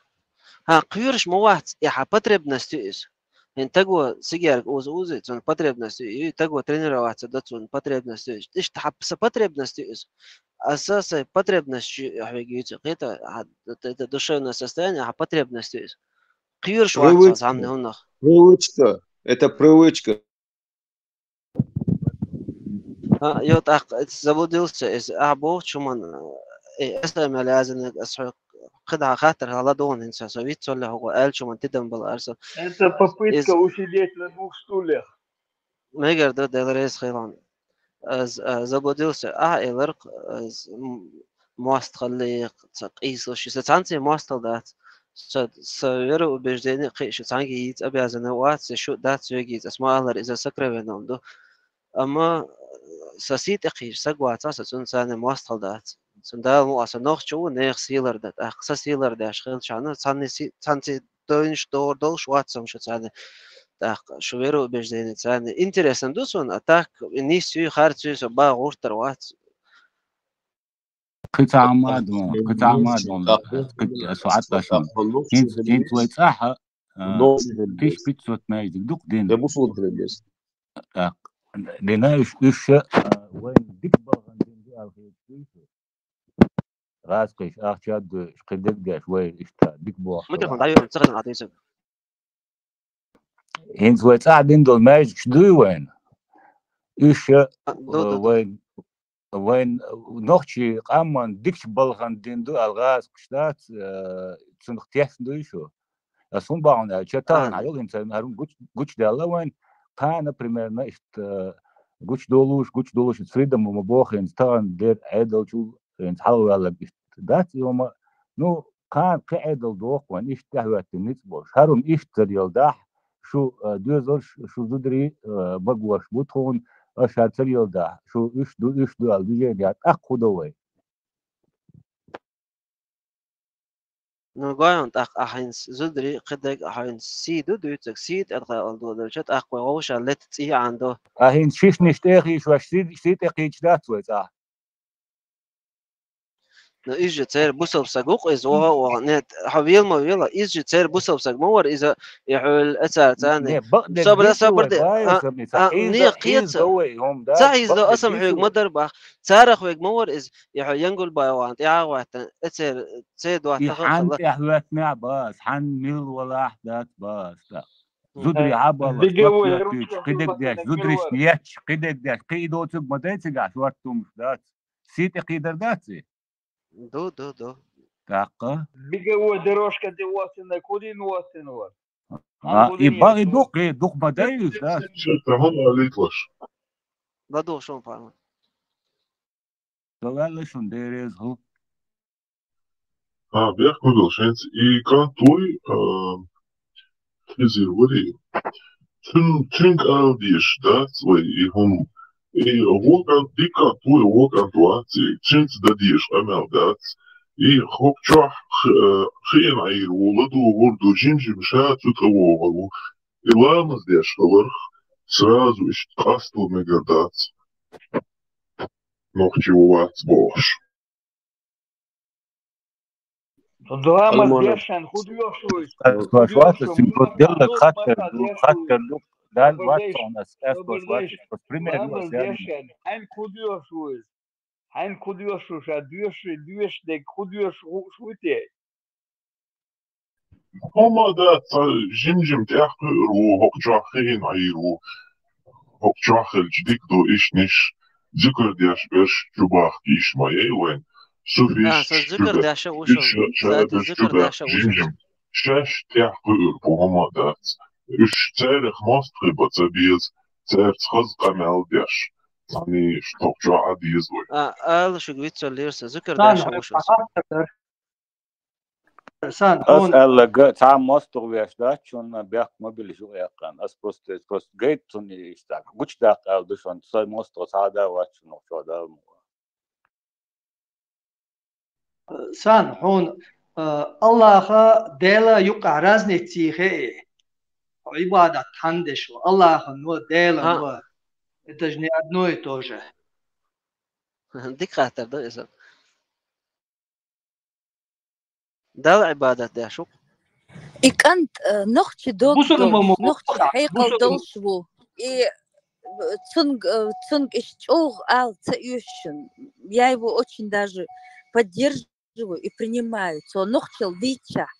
ХӀа, кхоьруш ма вац, и хьан потребность ю иза. ХӀинца таго сигарка уза-узий, цунна потребность ю, и таго тренироваться дан, цунна потребность ю иза. Иштта хьан са потребность ю иза. Аса сайн потребность ю хьоьга юьйцу. Кхета, хьан д-, д-, д-, душевное состояние, хьан потребность ю иза. Кхоьруш вац цо цхьамма хӀуманах. Привычка. Это привычка. А, йо, тӀаккха, это заблудился, иза ахь бохучу хӀуманна, э, эс эм лязаниг ас хьоьга кхидӀа хаттар хьала догӀун хӀинца, со виццаллехь хӀокху аьллачу хӀуманна тидам бала арса. Это попытка усидеть на двух стульях. Мегар ду, Дела реза хиларна. Аз, а, заблудился, ахьа эларх, аз, м-, мостагӀаллех, ца къийсалаш, сан цхьаьнций мостагӀал дац. Сан, сан вероубеждение кхин шу цхьаьнгге йийца обязанный вац, я шу дац соьга йийца, ас ма-аллара, иза сокровенный ду. Амма сан сий тӀе кхийча саг вацахь, сан цунна царна мостагӀал дац. Сан Дала мукъалахь, сан нохчо ву, нехан сий лардан. ТӀаккха сан сий лардан деш хилчахьана, цхьанний сий, цхьанций дойнаш догӀур долуш вац сан шу царна. ТӀаккха шу вероубеждение царна. Интересно ду суна, а так, и нис юй, харц юй, со бан гӀуртар вац. Кхин цхьа хӀума а ду, кхин цхьа хӀума а ду, кхин со Ӏатташ. ХӀинца, хӀинца вай цӀахь, А, тысяча пятьсот маьждиг ду-кх дина. Я бусулба дина. Так. Дина уьш, уьш, а, вайн дика балхана дина ду аьлла хеташ дуй шуна? ГӀазкхаша ахча а деш, кхидерг а деш, вай иштта дика болх. Микрофон дӀайоьллина, ца хезна Ӏа дийцар. ХӀинца вай цӀахь дина долу маьждигаш дуй вайна? Уьш, а, ду, ду, ду. Вайн, вайн нохчийн къаман дикачу балхана дина ду аьлла гӀазкхаша дац, а, цунах тешна дуй шу? Ас хӀун бахьана аьлча, тахана хьайолу хӀинца хӀара гуч-, гучудаьлла вайн, кхана, примерно, иштта, гучудолуш, гучудолуш, иштта фридам ма боху хӀинца, тахана дера Ӏедалчул хӀинца хьалаваьлларг иштта дац и хӀума. Ну, кхана кхин Ӏедал доху вайн, иштта тӀаьхьахӀоьттина ницкъ болуш. ХӀара хӀума иштта ца елла дахь, шу, а, доьзалш, шу зударий, а, магош бу тхуна, аша хӀара ца елла дахь, шу уьш ду, уьш ду аьлла движение, тӀаккха хӀун до вай? Ну, гой хьуна тӀаккха, ахь хӀинца зударий, кхидерг, ахь хӀинца сий ду дуьйцург, сий тӀе кхаьчна доделча, тӀаккха вай вовшах летта цӀий Ӏан ду. Ахь хӀинца шишнаш тӀе а хийшош, сий, сий тӀе кхийча дац вай цӀахь? Ну, иза же церан бусалба саг ву-кх иза, ваха а ваха. Нет, хьо вела ма вела, иза же церан бусалба саг ма вара иза, и хьуьлла а цара царна. Не, бакъдерг собар, дийцу собар вай, де-, а, а, не, кхета. Ца хьийзадо, аса-м хьоьга ма дара бах. Царах вега ма вара иза, и хьо Янгулбай ван тӀаьхьа а гӀоьттина, а церан, церан доттагӀа а хилла. ХӀинца тӀаьхьахӀоьттина бах, хӀинца мила валахь дац бах, тӀаккха. Зударий хьабаллаш, беговой ручка, кхидерг деш, зударий еш, кхидерг деш, кхин и доцург ма дай цигахь, шортта хӀумаш дац. Сий тӀе кхийдар дац и? Ду, ду, ду. ТӀаккха? Беговой дорожка де воссина, кудин воссина вара? А, и ба-, и дукха, и дукха ма дай уьш, да? Шайтан хӀума алитлаш. ЛадугӀу шуна, парма. Со ваьлла шуна, дереза хӀу. А, бехк ма билла, хӀинца и кӀант вуй, а, хизир вари. Цуьн-, цуьнга ала дезаш дац вай и хӀума. И вон кӀант, дика кӀант вуй, вон кӀант вац и. Цуьнца дан дезаш къамел дац. И хӀокху чохь х-, а, хиъна Ӏийр ву, ладугӀур ду, жим-жим ша цу тӀе вогӀур ву. И ламаз деш хиларх, сразу иштта къастал мегар дац. Нохчи ву вац бохуш. Ламаз дешан хӀун доьхуш ву иза? ХӀун доьхуш ву иза? Хаттар ду, хаттар ду. Дала вац хьуна, ас, ас дош вац, ас пример ю ас яьлла. Ламаз дешан хьайна хӀун доьхуш ву иза? Хьайна хӀун доьхуш ву ша? Доьшуш, доьшуш дерг хӀун доьхуш ву те? ХӀума дац, цхьа жим-жим тӀехь кхуьур ву, хӀокху чохь хиъна Ӏийр ву. ХӀокху чохь хилча дика ду, ишниш, зуькар деш берш чу бахка йиш ма яй вайн. Суфиш, а, со зуькар деш а ву шуна. Кстати, зуькар деш а ву шуна. Жим-жим. Шаьш тӀехь кхуьур бу, хӀума дац. Уьш церах мостагӀий бан ца беза, цаьрца хаза къамел деш. Цхьаьний иштта хӀокху чохь а деза вай. А, ала шуьга вицвеллера со, зуькар деш а ву шуна. Сан, ас хьуна аьлларг, цхьа мостагӀа веш дац, шуна бехк ма билла шу эккхана. Ас просто, просто гайта цунна иштта гучудаккха аьлла ду шуна, сан мостагӀа цхьа а да вац шуна, чохь да ма вац. Сан, хьуна, а, Аллаха, Дела юккъехь разница хи и? Хьо Ӏибадат хьанна деш ву? Аллахана ву, Делана ву? Это же не одно и то же. Дика хаттар ду иза. Далла Ӏибадат деш ву-кх. И кӀант, э, нохчи дог долуш, нохчи хьекъал долуш ву. И, э, цунг-, э, цунг иштта чӀогӀа ала ца оьшу шуна. Я его очень даже поддерживаю и принимаю. Цо нохчалла дийцчахь.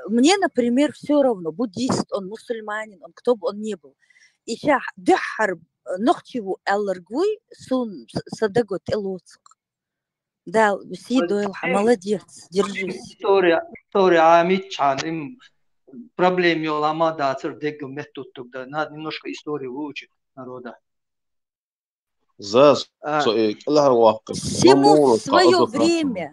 Мне, например, всё равно, буддист он, мусульманин он, кто бы он ни был. И ша дуьххьара, э, нохчи ву аьлларг вуй, суна с-, сан даго тӀелоцу-кх. Дала сий дойла хьан, молодец, держись. История, история Ӏамийчхьана, им проблема йолу хӀума дацара дегга меттуттуг дан. Надо немножко историю выучить народа. Зас, а, со, э, кӀелхьарваккха. Всему своё время.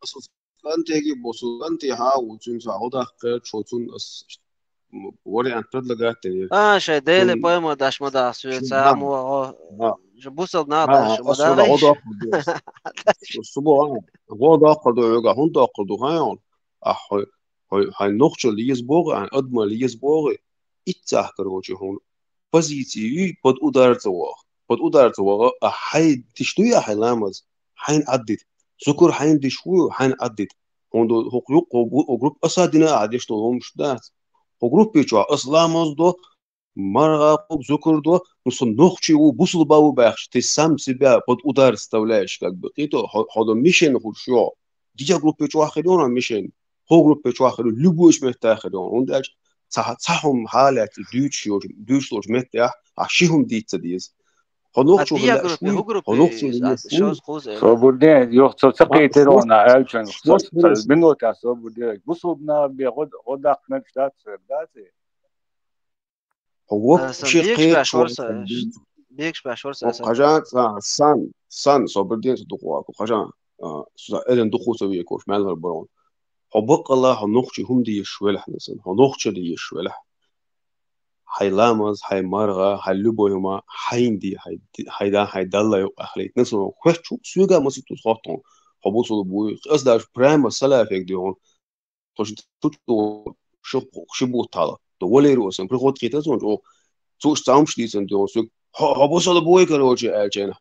Ас кӀантеги босу, кӀанте хьан ву, цуьнца гӀо даккхера, чо цунна ас вариант предлагать дина. А, шайн Деле пайхамар даш ма даха, соьца, а, мо, гӀо, бусалба нах даш ма даха. Субо, гӀо доккхур ду хьоьга, хӀунда доккхур ду, хьан йолу? Ахь хьой, хьой, хьайн нохчалла еза богӀу, хьайн адамалла еза богӀу, иццахь, короче, хьуна позиция юй, под удар ца ваха. Под удар ца ваха, а хьайн диш дуй ахь хьайн ламаз? Хьайн Ӏаддита. Зукар хьайн диш ву, хьайн Ӏаддита. ХӀунда хӀокху юкъа, хӀо бу-, хӀо группа аса дина а деш долу хӀумаш дац. ХӀо группе чохь аса ламаз до, марха кхобу, зукар до, ну, со нохчи ву, бусулба ву баьхча, ты сам себя под удар ставляешь, как бы, кхето, хьо, хьо до мишен хуьлуш йо. Дика группе чохь хир йо мишен, хӀо группе чохь хир, любой меттехь хир йо. ХӀунда аьлча цхьа, цхьа хӀума хьалаьцна дуьйцуш йолчу, дуьйцуш долчу меттехь, а ши хӀума дийца деза. Хьо нохчо хила лаьаш вуй, хьо нохчо хила лаьаш вуй. Собурдин, йоху цо ца кхийтира вона аьллачун, минотехь Собурдин, бусулба нах бен гӀо даккха мегаш дац, дац? Хьо воккха ши кхечу бегаш беш вара сан. Хьо хьажа, сан, сан, Собурдин, сан дукха ваку, хьажа, а, сан эрен дукха ца векуш, мел вара барон. Хьо баккъалла, хьо нохчи хӀума дезаш велахь, сан, хьо нохча дезаш велахь. Хьайн ламаз, хьайн марха, хьайн любой хӀума, хьайна де, хьайн, хьайн да, хьайн Далла юкъа хилийта. Насан хӀоьттачу, соьга маситтаза хоттон. Хьо бусулба вуй, ас даже прямо салафег де хьуна. Тхо ши, ши бутт хьала. То валерий асан, приход кхета сан, чӀогӀа. Цо уьш цхьа хӀумаш дийцина де хьуна соьга. Хьо, хьо бусулба вуй, короче, аьлча.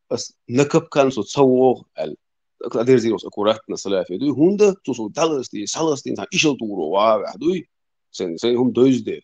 Ас на капкан со ца вогӀу, аьлла. Адерзийра аса аккуратно салафе дуй. ХӀунда цо со даласти, саласти, цхьа ишал туро вагӀа дуй. Сайн, сайн хӀума дойзу де.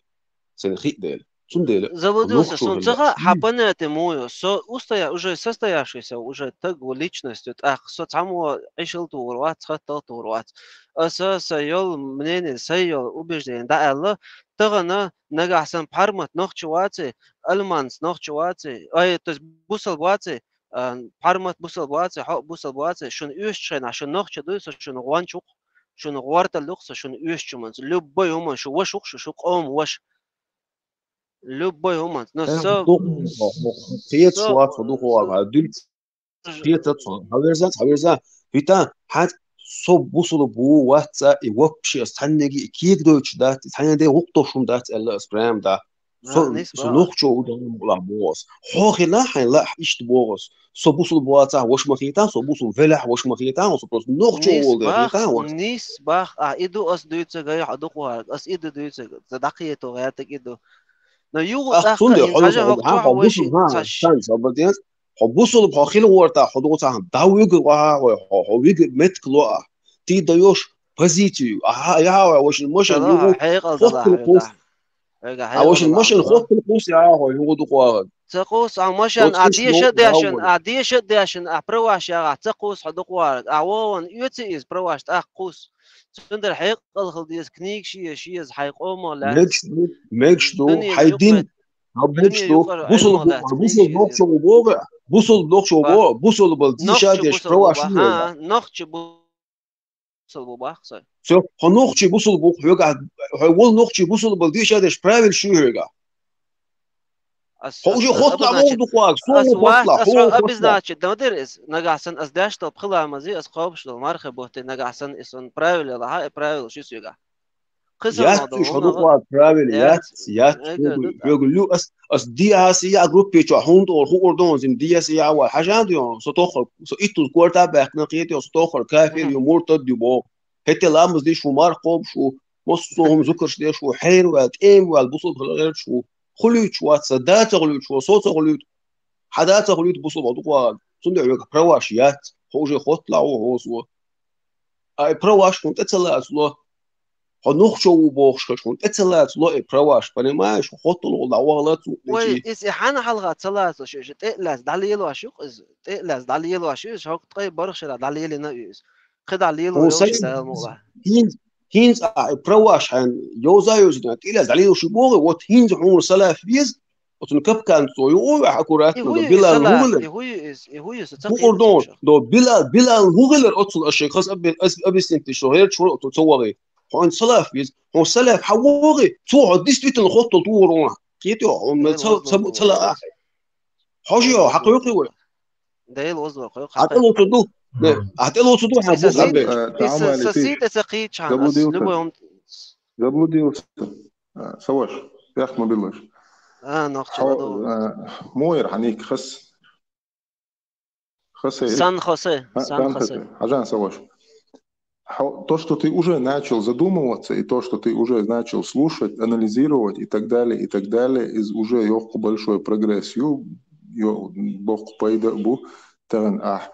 Сайн хиъ дела. Цундела Заводился, сон ца хаьа, хьан понятие муй ю. Со устоя-, уже состоявшийся, уже таг ву, личность ю, тӀаккха со цхьаммо ишал тур вац, хаттал тур вац. Аса, са йол мнение, са йол убеждение дӀааьлла, тахана нагахь сан Пхьармат нохча ваци, Алманс нохча ваци, ай, то есть бусалба ваци, а, Пхьармат бусалба ваци, хьо бусалба ваци, шуна оьшучу хенахь шуна нохча дуй, со шуна гӀончух, шуна гӀортал юкх, со шуна оьшучу хӀуманца. Любой хӀуман шу вашух, шу, шу къоман ваша. Любой хӀуманца. Но со, со, кхета со, со, хьо дуьллуш кхета цо. Хьаверза, хьаверза. ХӀита, хьан со бусулба ву, вац а, и вообще ас цхьаннеги и кегадойтуш дац, и цхьаннен де гӀукху тохуш хӀума дац аьлла ас прям да. Со, со нохчо ву, дан мукъалахь боху ас. Хьо хила хьайн лаахь иштта боху ас. Со бусулба вацахь, ваша ма хетахь, со бусулба велахь, ваша ма хетахь, со просто нохчо волу дела хетахь, ваша. Нис бах, а, и ду ас дуьйцург, ай, хьо дукха варг, ас и ду дуьйцург, за дӀакхето гӀертаг и ду. Но юха тӀаккха хӀинца хьажа хӀокху чохь вайши ца ш- Хьо бусулба хьо хила гӀортахь, хьо дукха цхьа хьан дӀа вуьгу ваха хьо, хьо, хьо вига меттиг ло а. Ти даёшь позицию, аха, яхьа вай, вашин машин югу хьекъал дала хьоьга. А вашин машин хоттал кхус, яхьа хьо, югу дукха вагӀа. Ца кхус, а машин, а деша дешин, а деша дешин, а праваш ягӀа, ца кхус хьо дукха варг, а вогӀун оьци иза праваш, тӀаккха кхус. Цундела хьекъал хила деза, книга ши, ши еза хьайн къомо лаьцна. Мегаш ду, мегаш ду, хьайн дин. Хьо беш ду, бусулба, бусулба нохчо ву боху, бусулба нохчо ву боху, бусулба дийша деш праваш. Нохча бусулба бах со. Всё, хьо нохчи бусулба бу хьоьга, хьо вол нохчи бусулба дийша деш правил шу хьоьга. Хьо уже хотла вогӀу дукха вагӀа, со вац, хотла, хьо обозначить дан дир иза, нагахь сан ас деш долу пхи ламази, ас кхобуш долу мархи бутти, нагахь сан и сон правил лаха, и правил шу соьга. Яц уьш хьо дукха вагӀа правил, яц, яц, хьоьга лу ас, ас диаси я группе чохь хӀунда ор, хӀу ор дон зим диаси я вай, хьажа ду, со тоххар, со иттуз корта баьккхина кхета, со тоххар кафир ю, муртад ю боху. ХӀетте ламаз диш ву, марха кхобуш ву, массо хӀума зукарш деш ву, хьерваьлла, тӀемаваьлла, бусулба хила гӀерташ ву. Хуьлуьйтуш вац, сан да ца хуьлуьйтуш ву, со ца хуьлуьйту. Хьан да ца хуьлуьйту, бусулба хьо дукха вагӀа. Цундела хьоьга праваш яц, хьо уже хотталахь ву хьо со. А и праваш хьуна тӀе ца лацало. Хьо нохчо ву бохуш хаш хьуна тӀе ца лацало и праваш, понимаешь? Хьо хоттал гӀолла дӀавахала цу. Вай, иза и хьанна хьалха ца лацало, шу, шу тӀе а лаьцна дӀалелош ю иза, тӀе а лаьцна дӀалелош ю иза, хӀокху ткъе барх шарахь дӀалелина ю иза. КхидӀа лело йолуш даьлла мукъа. ХӀинца, хӀинца а праваш хьайн йовза йовзина, тӀилаз дӀалело шу боху, вот хӀинца хьуна салаф веза, оцун капкан цо юкъа вехь аккуратно, и хӀу ю иза, Билал хӀу хилар? И хӀу ю иза, и хӀу ю иза, ца кхеташ. До Билал, Билал хӀу хилар оцун, аш шайх хас объяснить деш, хӀерчу хӀура оцун ца вагӀий. Хьуна салаф веза, хьуна салаф хьан вогӀий, цо хьо действительно хоттал тухур ву. Кхетий хьо, хьуна ца, ца, ца лаахь. Хьожа йо, хьакхойкхий вай. Дела оза вай, кхойкху. Ахьа тӀелоцу ду. Не, ахьа тӀелоцу ду, хьан бу хаббе. Са сийта ца кхийчхьан, ас любой хӀума. Заблудился. А, саваш, пехк ма биллаш. А, нохча ладу. Муэр хьаник хас. Хосе. Сан Хосе, а, Сан Хосе. Хьажан саваш. Хьо-, то, что ты уже начал задумываться, и то, что ты уже начал слушать, анализировать и так далее, и так далее, из уже йохку большой прогресс ю, йо-, бохку пайда бу, таган ахь,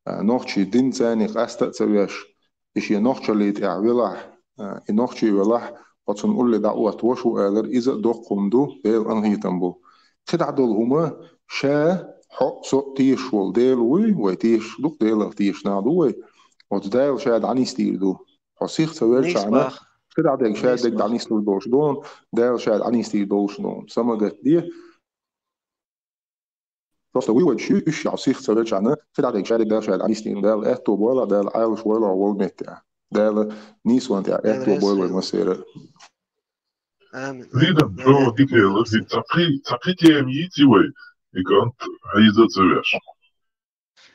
а, нохчий дин цани къаста а ца веш, и шен нохчаллий тӀехь велахь, а, и нохчий велахь, оцун улле дӀаотта вашу аьлар, иза а доккха хӀума ду, Делан къинхетам бу. КхидӀа долу хӀума ша хьо а, со а тешаш волу Дела вуй, вай тешаш ду-кх, Делах тешаш нах ду вай. Оцу Дала ша дӀанисдийр ду. Хьо сих ца велчахьана, кхидӀа дерг ша дерг дӀанислур долуш ду хьуна, Дала ша дӀанисдийр долуш ду хьуна. Са ма гатде. Просто вуй вай шуьйра, уьш шаьш сих ца велчахьана, кхидӀа дерг ша дерг Дала ша дӀанисдийр ду. Дала аьтто бойла, Дала Ӏалаш войла волу меттехь. Дала нийсонан тӀехь аьтто бойла вай массеран а. Амин. Лидан, амин. Чо дика лази, цхьа кхи-, цхьа кхи тема йийци вай, и кӀант хьийза а ца веш.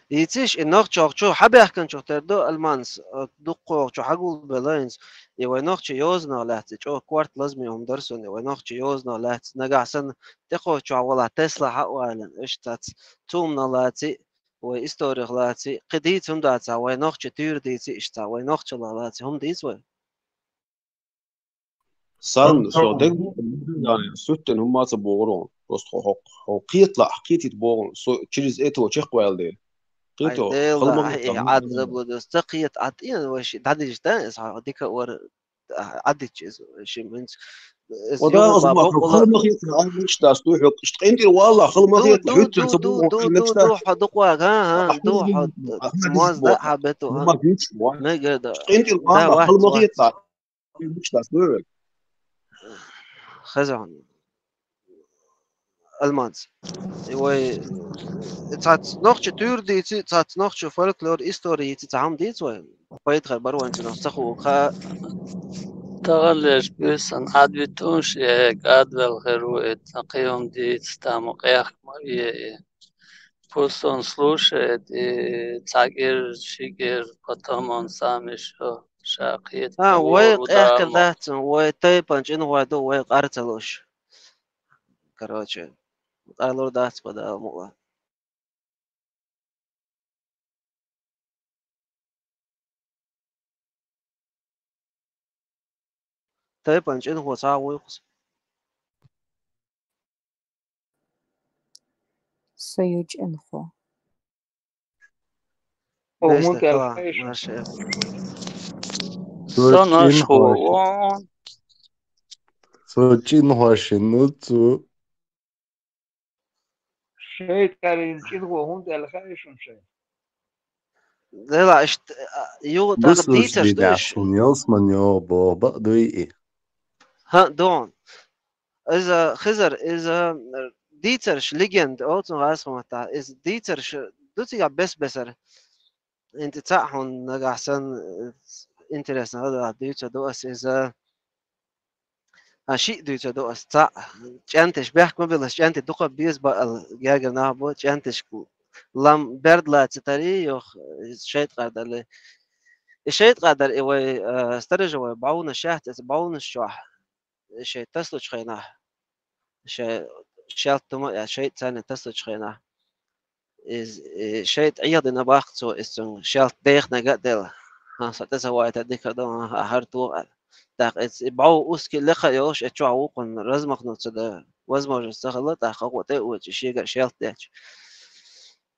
Йийциш, и нохчохчу хьабаьхкинчух тера ду, Алманас, а, дуккхохчу хьагулбелла хӀинца, и вай нохча йозанах лаьцна, чӀогӀа корта лазаме хӀума дара суна, и вай нохча йозанах лаьцна, нагахь санна тӀекхоччохь валахь Тесла хьа а валийна, иштта цац цуманах лаций, вай историх лаций, кхин дийца хӀума дацахь, вай нохча туьйра дийций, иштта цхьа вай нохчаллах лаций, хӀума дийца вай? Сан, со дег суьттина хӀумма а ца бохура хьуна. Просто хьо, хьо, хьо кхеталахь, кхетийта боху хьуна. Со через этого чекхваьлла дела. Ай, кхета, Дела, хала ма ай, хета, ай, хӀума Ӏад ца заблудилла. Ца кхета, Ӏад, и вай ши дӀадижда, иза хьо дика а вара, а, Ӏаддича иза, ши минц. Иза юха ма боккъала хала ма хета, Ӏад мича дац, ду хьо, иштта къинтӀера валла, хала ма хета, хьуьттуьлла ца боху, ду, ду, ду, хьо дукъ вага, хӀа, хӀа, ду хьо, моз даьӀахьа бету, хӀа. Мегар да. КъинтӀера валла, хала ма хета. Хеза хьуна. Алманас. И вай, цхьацца нохча туьйра дийци, цхьацца нохча фольклор, истори йийци, цхьа хӀума дийца вай? Пайда хир бара вайн цунах ца хуург хаа. Таханлерчу буьйсанна Ӏад витун шен, Ӏадвелла хир ву и, цхьа кхин хӀума дийца, там къехка ма ве и. Пусть он слушает, и цхьа кӀира, ши кӀира, потом он сам ещё ша кхета. А, вай къехкар дац, вай тайпан чӀинхой ду, вай къар ца луш. Короче, къар лур дац, по Дала мукъа. Тайпан чӀинхо цхьа а вуй кхуза. Со ю чӀинхо. О, дешна мун тӀе кхоа, марша. Со чӀинхо вон. Со чӀинхо шин ну цу. ШайтӀарийн чӀинхо хӀунда аьлла хаьий шуна шайн? Дела, иштта, а, юха тӀаккха дийцарш ду уьш? Ялсман йо, бо, бакъ дуй и. ХӀаъ, дон. Иза хизар, иза дийцарш, легенда, оцун гӀазкхийн маттахь, иза дийцарш ду цигахь бес-бесара. ХӀинца цхьаъ хьуна нагахь санна, э, интересно хиларх дуьйцур ду ас иза. А, шиъ дуьйцур ду ас цхьаъ. ЧӀенташ бехк ма билла, ас чӀентий дукха беза баал, гергара нах бу, чӀенташка лам берд лацитарий, йох, шайтӀа къар далий. И шайтӀа къар дар и вай, а, сторожевой бӀовнаш яц, эца бӀовнаш чохь, шайн тасалучу хенахь, шайн шаьлта тума а яц, шайтӀа царна тасалучу хенахь. Иза, э, шайтӀа Ӏеха дина баккха цо, иза цуьнга шаьлта дехнарг а делла. ХӀан, со тӀе ца вайтар дика ду, хӀан, хӀара тоха аьлла. ТӀаккха иза и бӀов узкий лекха а йолуш, и чохь вукхунна размахнуться дан возможность ца хилла, тӀаккха хӀокхо тӀе а воьдуш, шегара шаьлта детташ.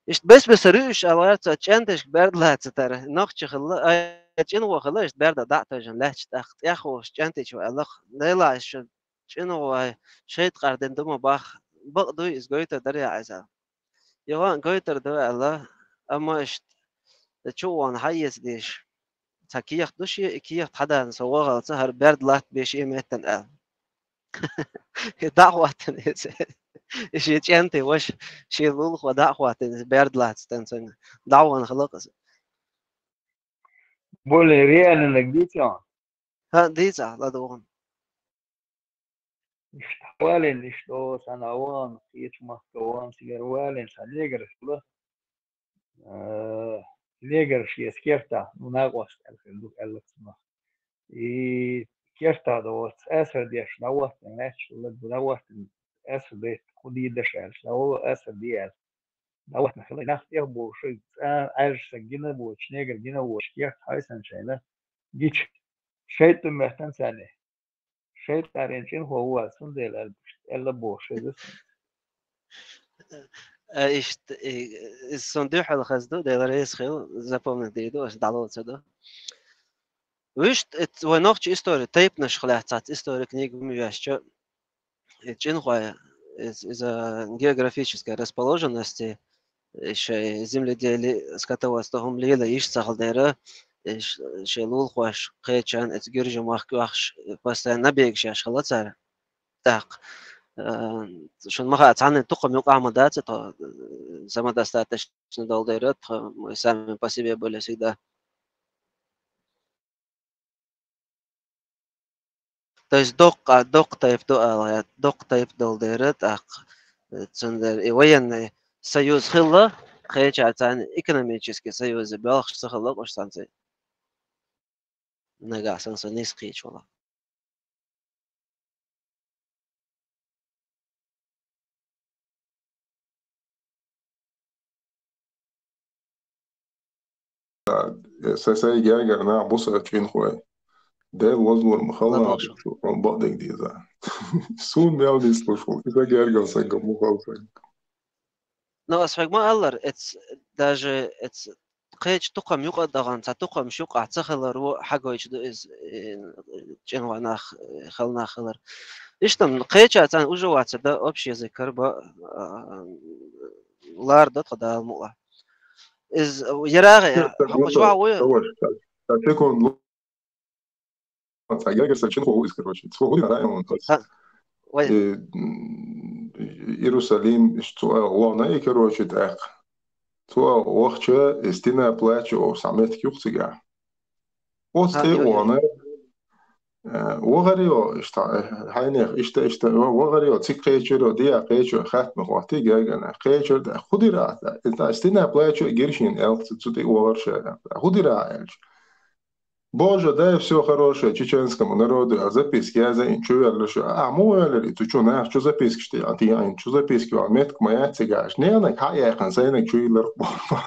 Иштта бес-бесара ю уьш, аьлла, цо чӀенташка берд лацитара. Нохча хилла, ай, чӀинхо хилла, иштта берда дӀа а тевжина лаьтташ, тӀаккха тӀехволуш чӀентий чу аьлла-кх: «Делахь, иза шун чӀинхо, ай, шайтӀа къар дина ду ма боху, бакъ дуй, иза гойтур дарий хьан иза?» «Йо, гойтур ду», — аьлла, амма иштта чу а вахана хьаэца дезаш, цхьа кехат ду шен, и кехат хьадахна со вахалца, хӀара берд латтабеш и меттана аьлла. И дӀа а хӀоттийна иза. И шен чӀентий ваша, шен лулахо дӀа а хӀоттийна иза берд лацитан цуьнга. ДӀа а вахана хилла-кх иза. Более реальный дийцахь? ХӀаъ, дийцахь, ладугӀун. Иштта валийна, иштта, о, сан а вон, кхечу махка вон, цигара валийна, сан неграш хилла. Э, неграш еза кертахь, ну, накъост аьлла хир ду, аьлла цунах. И кертахь доцу, асар деш, дӀахӀоттийна, лаьтташ хилла, дӀахӀоттийна, асар де, кху дийр даш аьлла, дӀахӀо, асар де аьлла. ДӀахӀоттийна хилла, нах тӀехбовлуш, шайга цкъа Ӏаьржа стаг гина а воцуш, негр гина а воцуш, керта хьаьвсина шайна гича, шайтӀа ду моьттина царна. ШайтӀа къарийн чӀинхо ву ас, цундела аьлла, аьлла бохуш иза. Э, иштта, э, иза сон дуьхьал хаза ду, Дела реза хила, запомнить дийр ду, ас дӀалоцур ду. Вуьшта, э, вай нохчийн истори, тайпанашха лаьцна цхьацца истори книга ма вешча, э, чӀинхой, из, иза географической расположенности, э, шоай земледелие, скотоводство хӀума лела йиш ца хилла дера, э, ш-, шоай лулахоша кхечарна, эцу Гиржа-махка оьхуш, э, постоянно набегаш еш хилла цара. ТӀаккха, э, шуна ма хаьа, цхьанне тукхам юкъахь ма дац тхо, э, самодостаточно долу дера, тхо мы сами по себе были всегда. То есть доккха, доккха тайпа ду ала, доккха тайпа долу дера, тӀаккха, э, цундела и военный союз хилла, кхечара царна экономический союз боьлхуш ца хилла, уьш санна ца. Нагахь санна со нийса кхийча вала. Са, са гергара нах бу са чӀинхой. Дела возлур ма хала, бакъдерг деза. Суна мел нислуш ву, и са гергара сагга ма хала сагга. Но ас хьоьга ма аллара, эц, даже эц кхечу тукхам юкъа а дахана, цхьа тукхамаш юкъахь ца хилар ву, хьагойтуш ду иза, э, чӀинхой нах, э, хала нах хилар. Иштта, кхечара царна уже вац дан общий язык карабан, а, лар дан тхо Дала мукъалахь. Иза ярагӀе, хӀокху чохь вуй? Секунду. Цхьа гергара са чӀинхо ву иза, короче. Цо хӀун дина район? Ха, вай. Э, м, Иерусалим, иштта цо вахана и, короче, тӀаккха. Цо вахча, и стена плача олуш цхьа меттиг ю-кх цигахь. Оцу тӀе а вахана, э, вахар йо, иштта, э, хьайнех, иштта, иштта, ва-, вахар йо, цига кхечира, диа кхечира, хатта ма хӀоттий гергара. Кхечира, тӀаккха хӀун дира ахьа? И тӀаккха стена плача гира шена аьлла, цу, цу тӀе вахар ша. ХӀун дира ахьа аьлча? Боже, дай всё хорошее чеченскому народу, а записки я за ин чу верлаш. А, мо верлар и цу чу нах чу запискаш тӀе, а, тӀе ин чу записки ван меттиг ма яц цигахь. Ненаг хьа яьккхина сайнаг чу йиллар боху.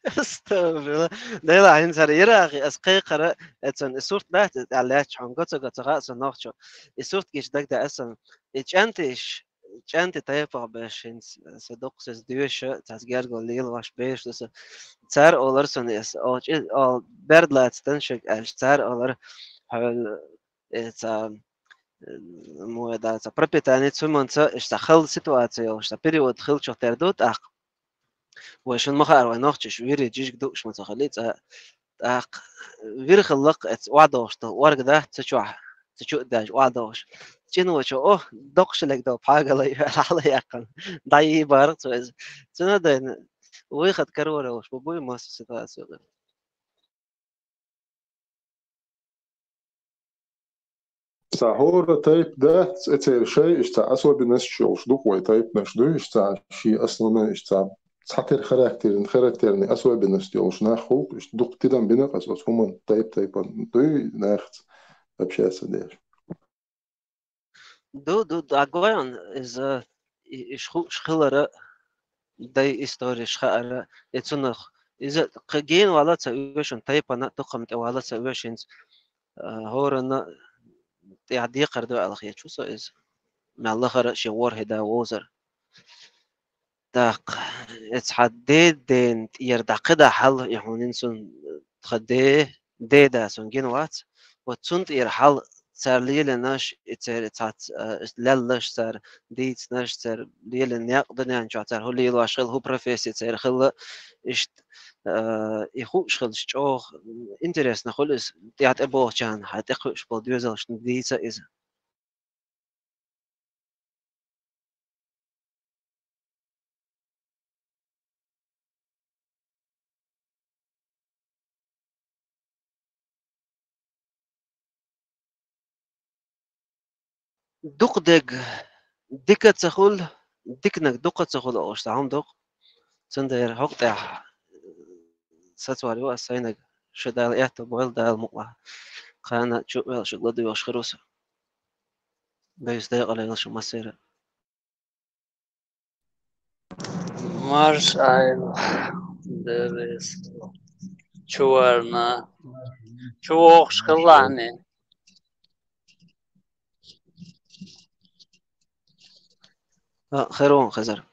Астагфирулла. Дела, хӀинца хӀара ирахи, ас кхайкхара, эцан и сурт баьхта, тӀехь лаьтташ хьуна гоца-гоца хаьа сан нохчо. И сурт гича дагадеа асан, и чӀентиш, чӀенти тайпах беш хӀинца, сан дукха сес доьша, цаьрца гергал лелош беш ду сан. Цара олар сан эс, о, чӀи-, о, берд лаца тан шуьга аьлча, цара олар, хьоьл, э, ца, э, муха да, ца пропитание цуманца, иштта хала ситуация йолуш, ца период хилчух тера ду тӀаккха. Вай шуна ма хаара, вай нохчаш вири жижиг дууш ма ца хили цкъа. ТӀаккха вир хиллакх эца охьадогӀуш долу орга дац цу чохь, цу чу а даьжа охьадогӀуш. ЧӀино чу, о, доккхуш лег долу пхьагала ю аьлла хьала яьккхина. ДӀайийбарах цо иза. Цуьнан а дайна, вайхат карор йолуш ма буй массо ситуация. Цхьа хӀора тайпа дац, эцеран шай иштта особенносташ йолуш ду-кх вай тайпанаш, дуй иштта шен основной иштта цхьатера характерный, характерный особенность йолуш нах хуьлу-кх, иштта дукха тидам бина-кх аса оцу хӀуманна, тайп-тайпана дуй нахаца общаться деш. Ду, ду, даггойн иза, и-, иш хууш хилара, дай историш хаара, и цунах, иза кхин гена вала ца оьшина, тайпана, тукхам тӀе вала ца оьшинца, а, хӀоранна тӀехь декхар ду аьлла хеташ ву со иза. Мел лахара шен ворхӀе да вовзар. ТӀаккха, эца хьан деден тӀера дӀакхидахь хьал, и хьуна цунна тхан де, деда сон гина вац. Вот цунна тӀера хьал цара лелийнарш, и церан цхьацца, а, лелларш цара, дийцинарш цара, лелийна некъ дуьнен чохь цара хӀун лелош хилла, хӀун профессия церан хилла, иштта, а, и хууш хилча чӀогӀа интересно хуьлу иза, тӀаьхьа тӀебогӀучарна хьан тӀекхуьуш болу доьзалшна дийца иза. Дукха дерг дика ца хуьлу, диканиг дукха ца хуьлу олуш цхьа хӀума ду-кх. Цундела хӀокху тӀехь сацор ю ас сайниг, шу Дала аьтто бойла, Дала мукъалахь. Кхана чу а ваьлла шуьга ладоьгӀуш хир ву со. Буьйса декъала йойла шу массеран. Марш Ӏайла, Делера. Чу варна. Чу вогӀуш хилалахьний. А, хир ву, Хизар.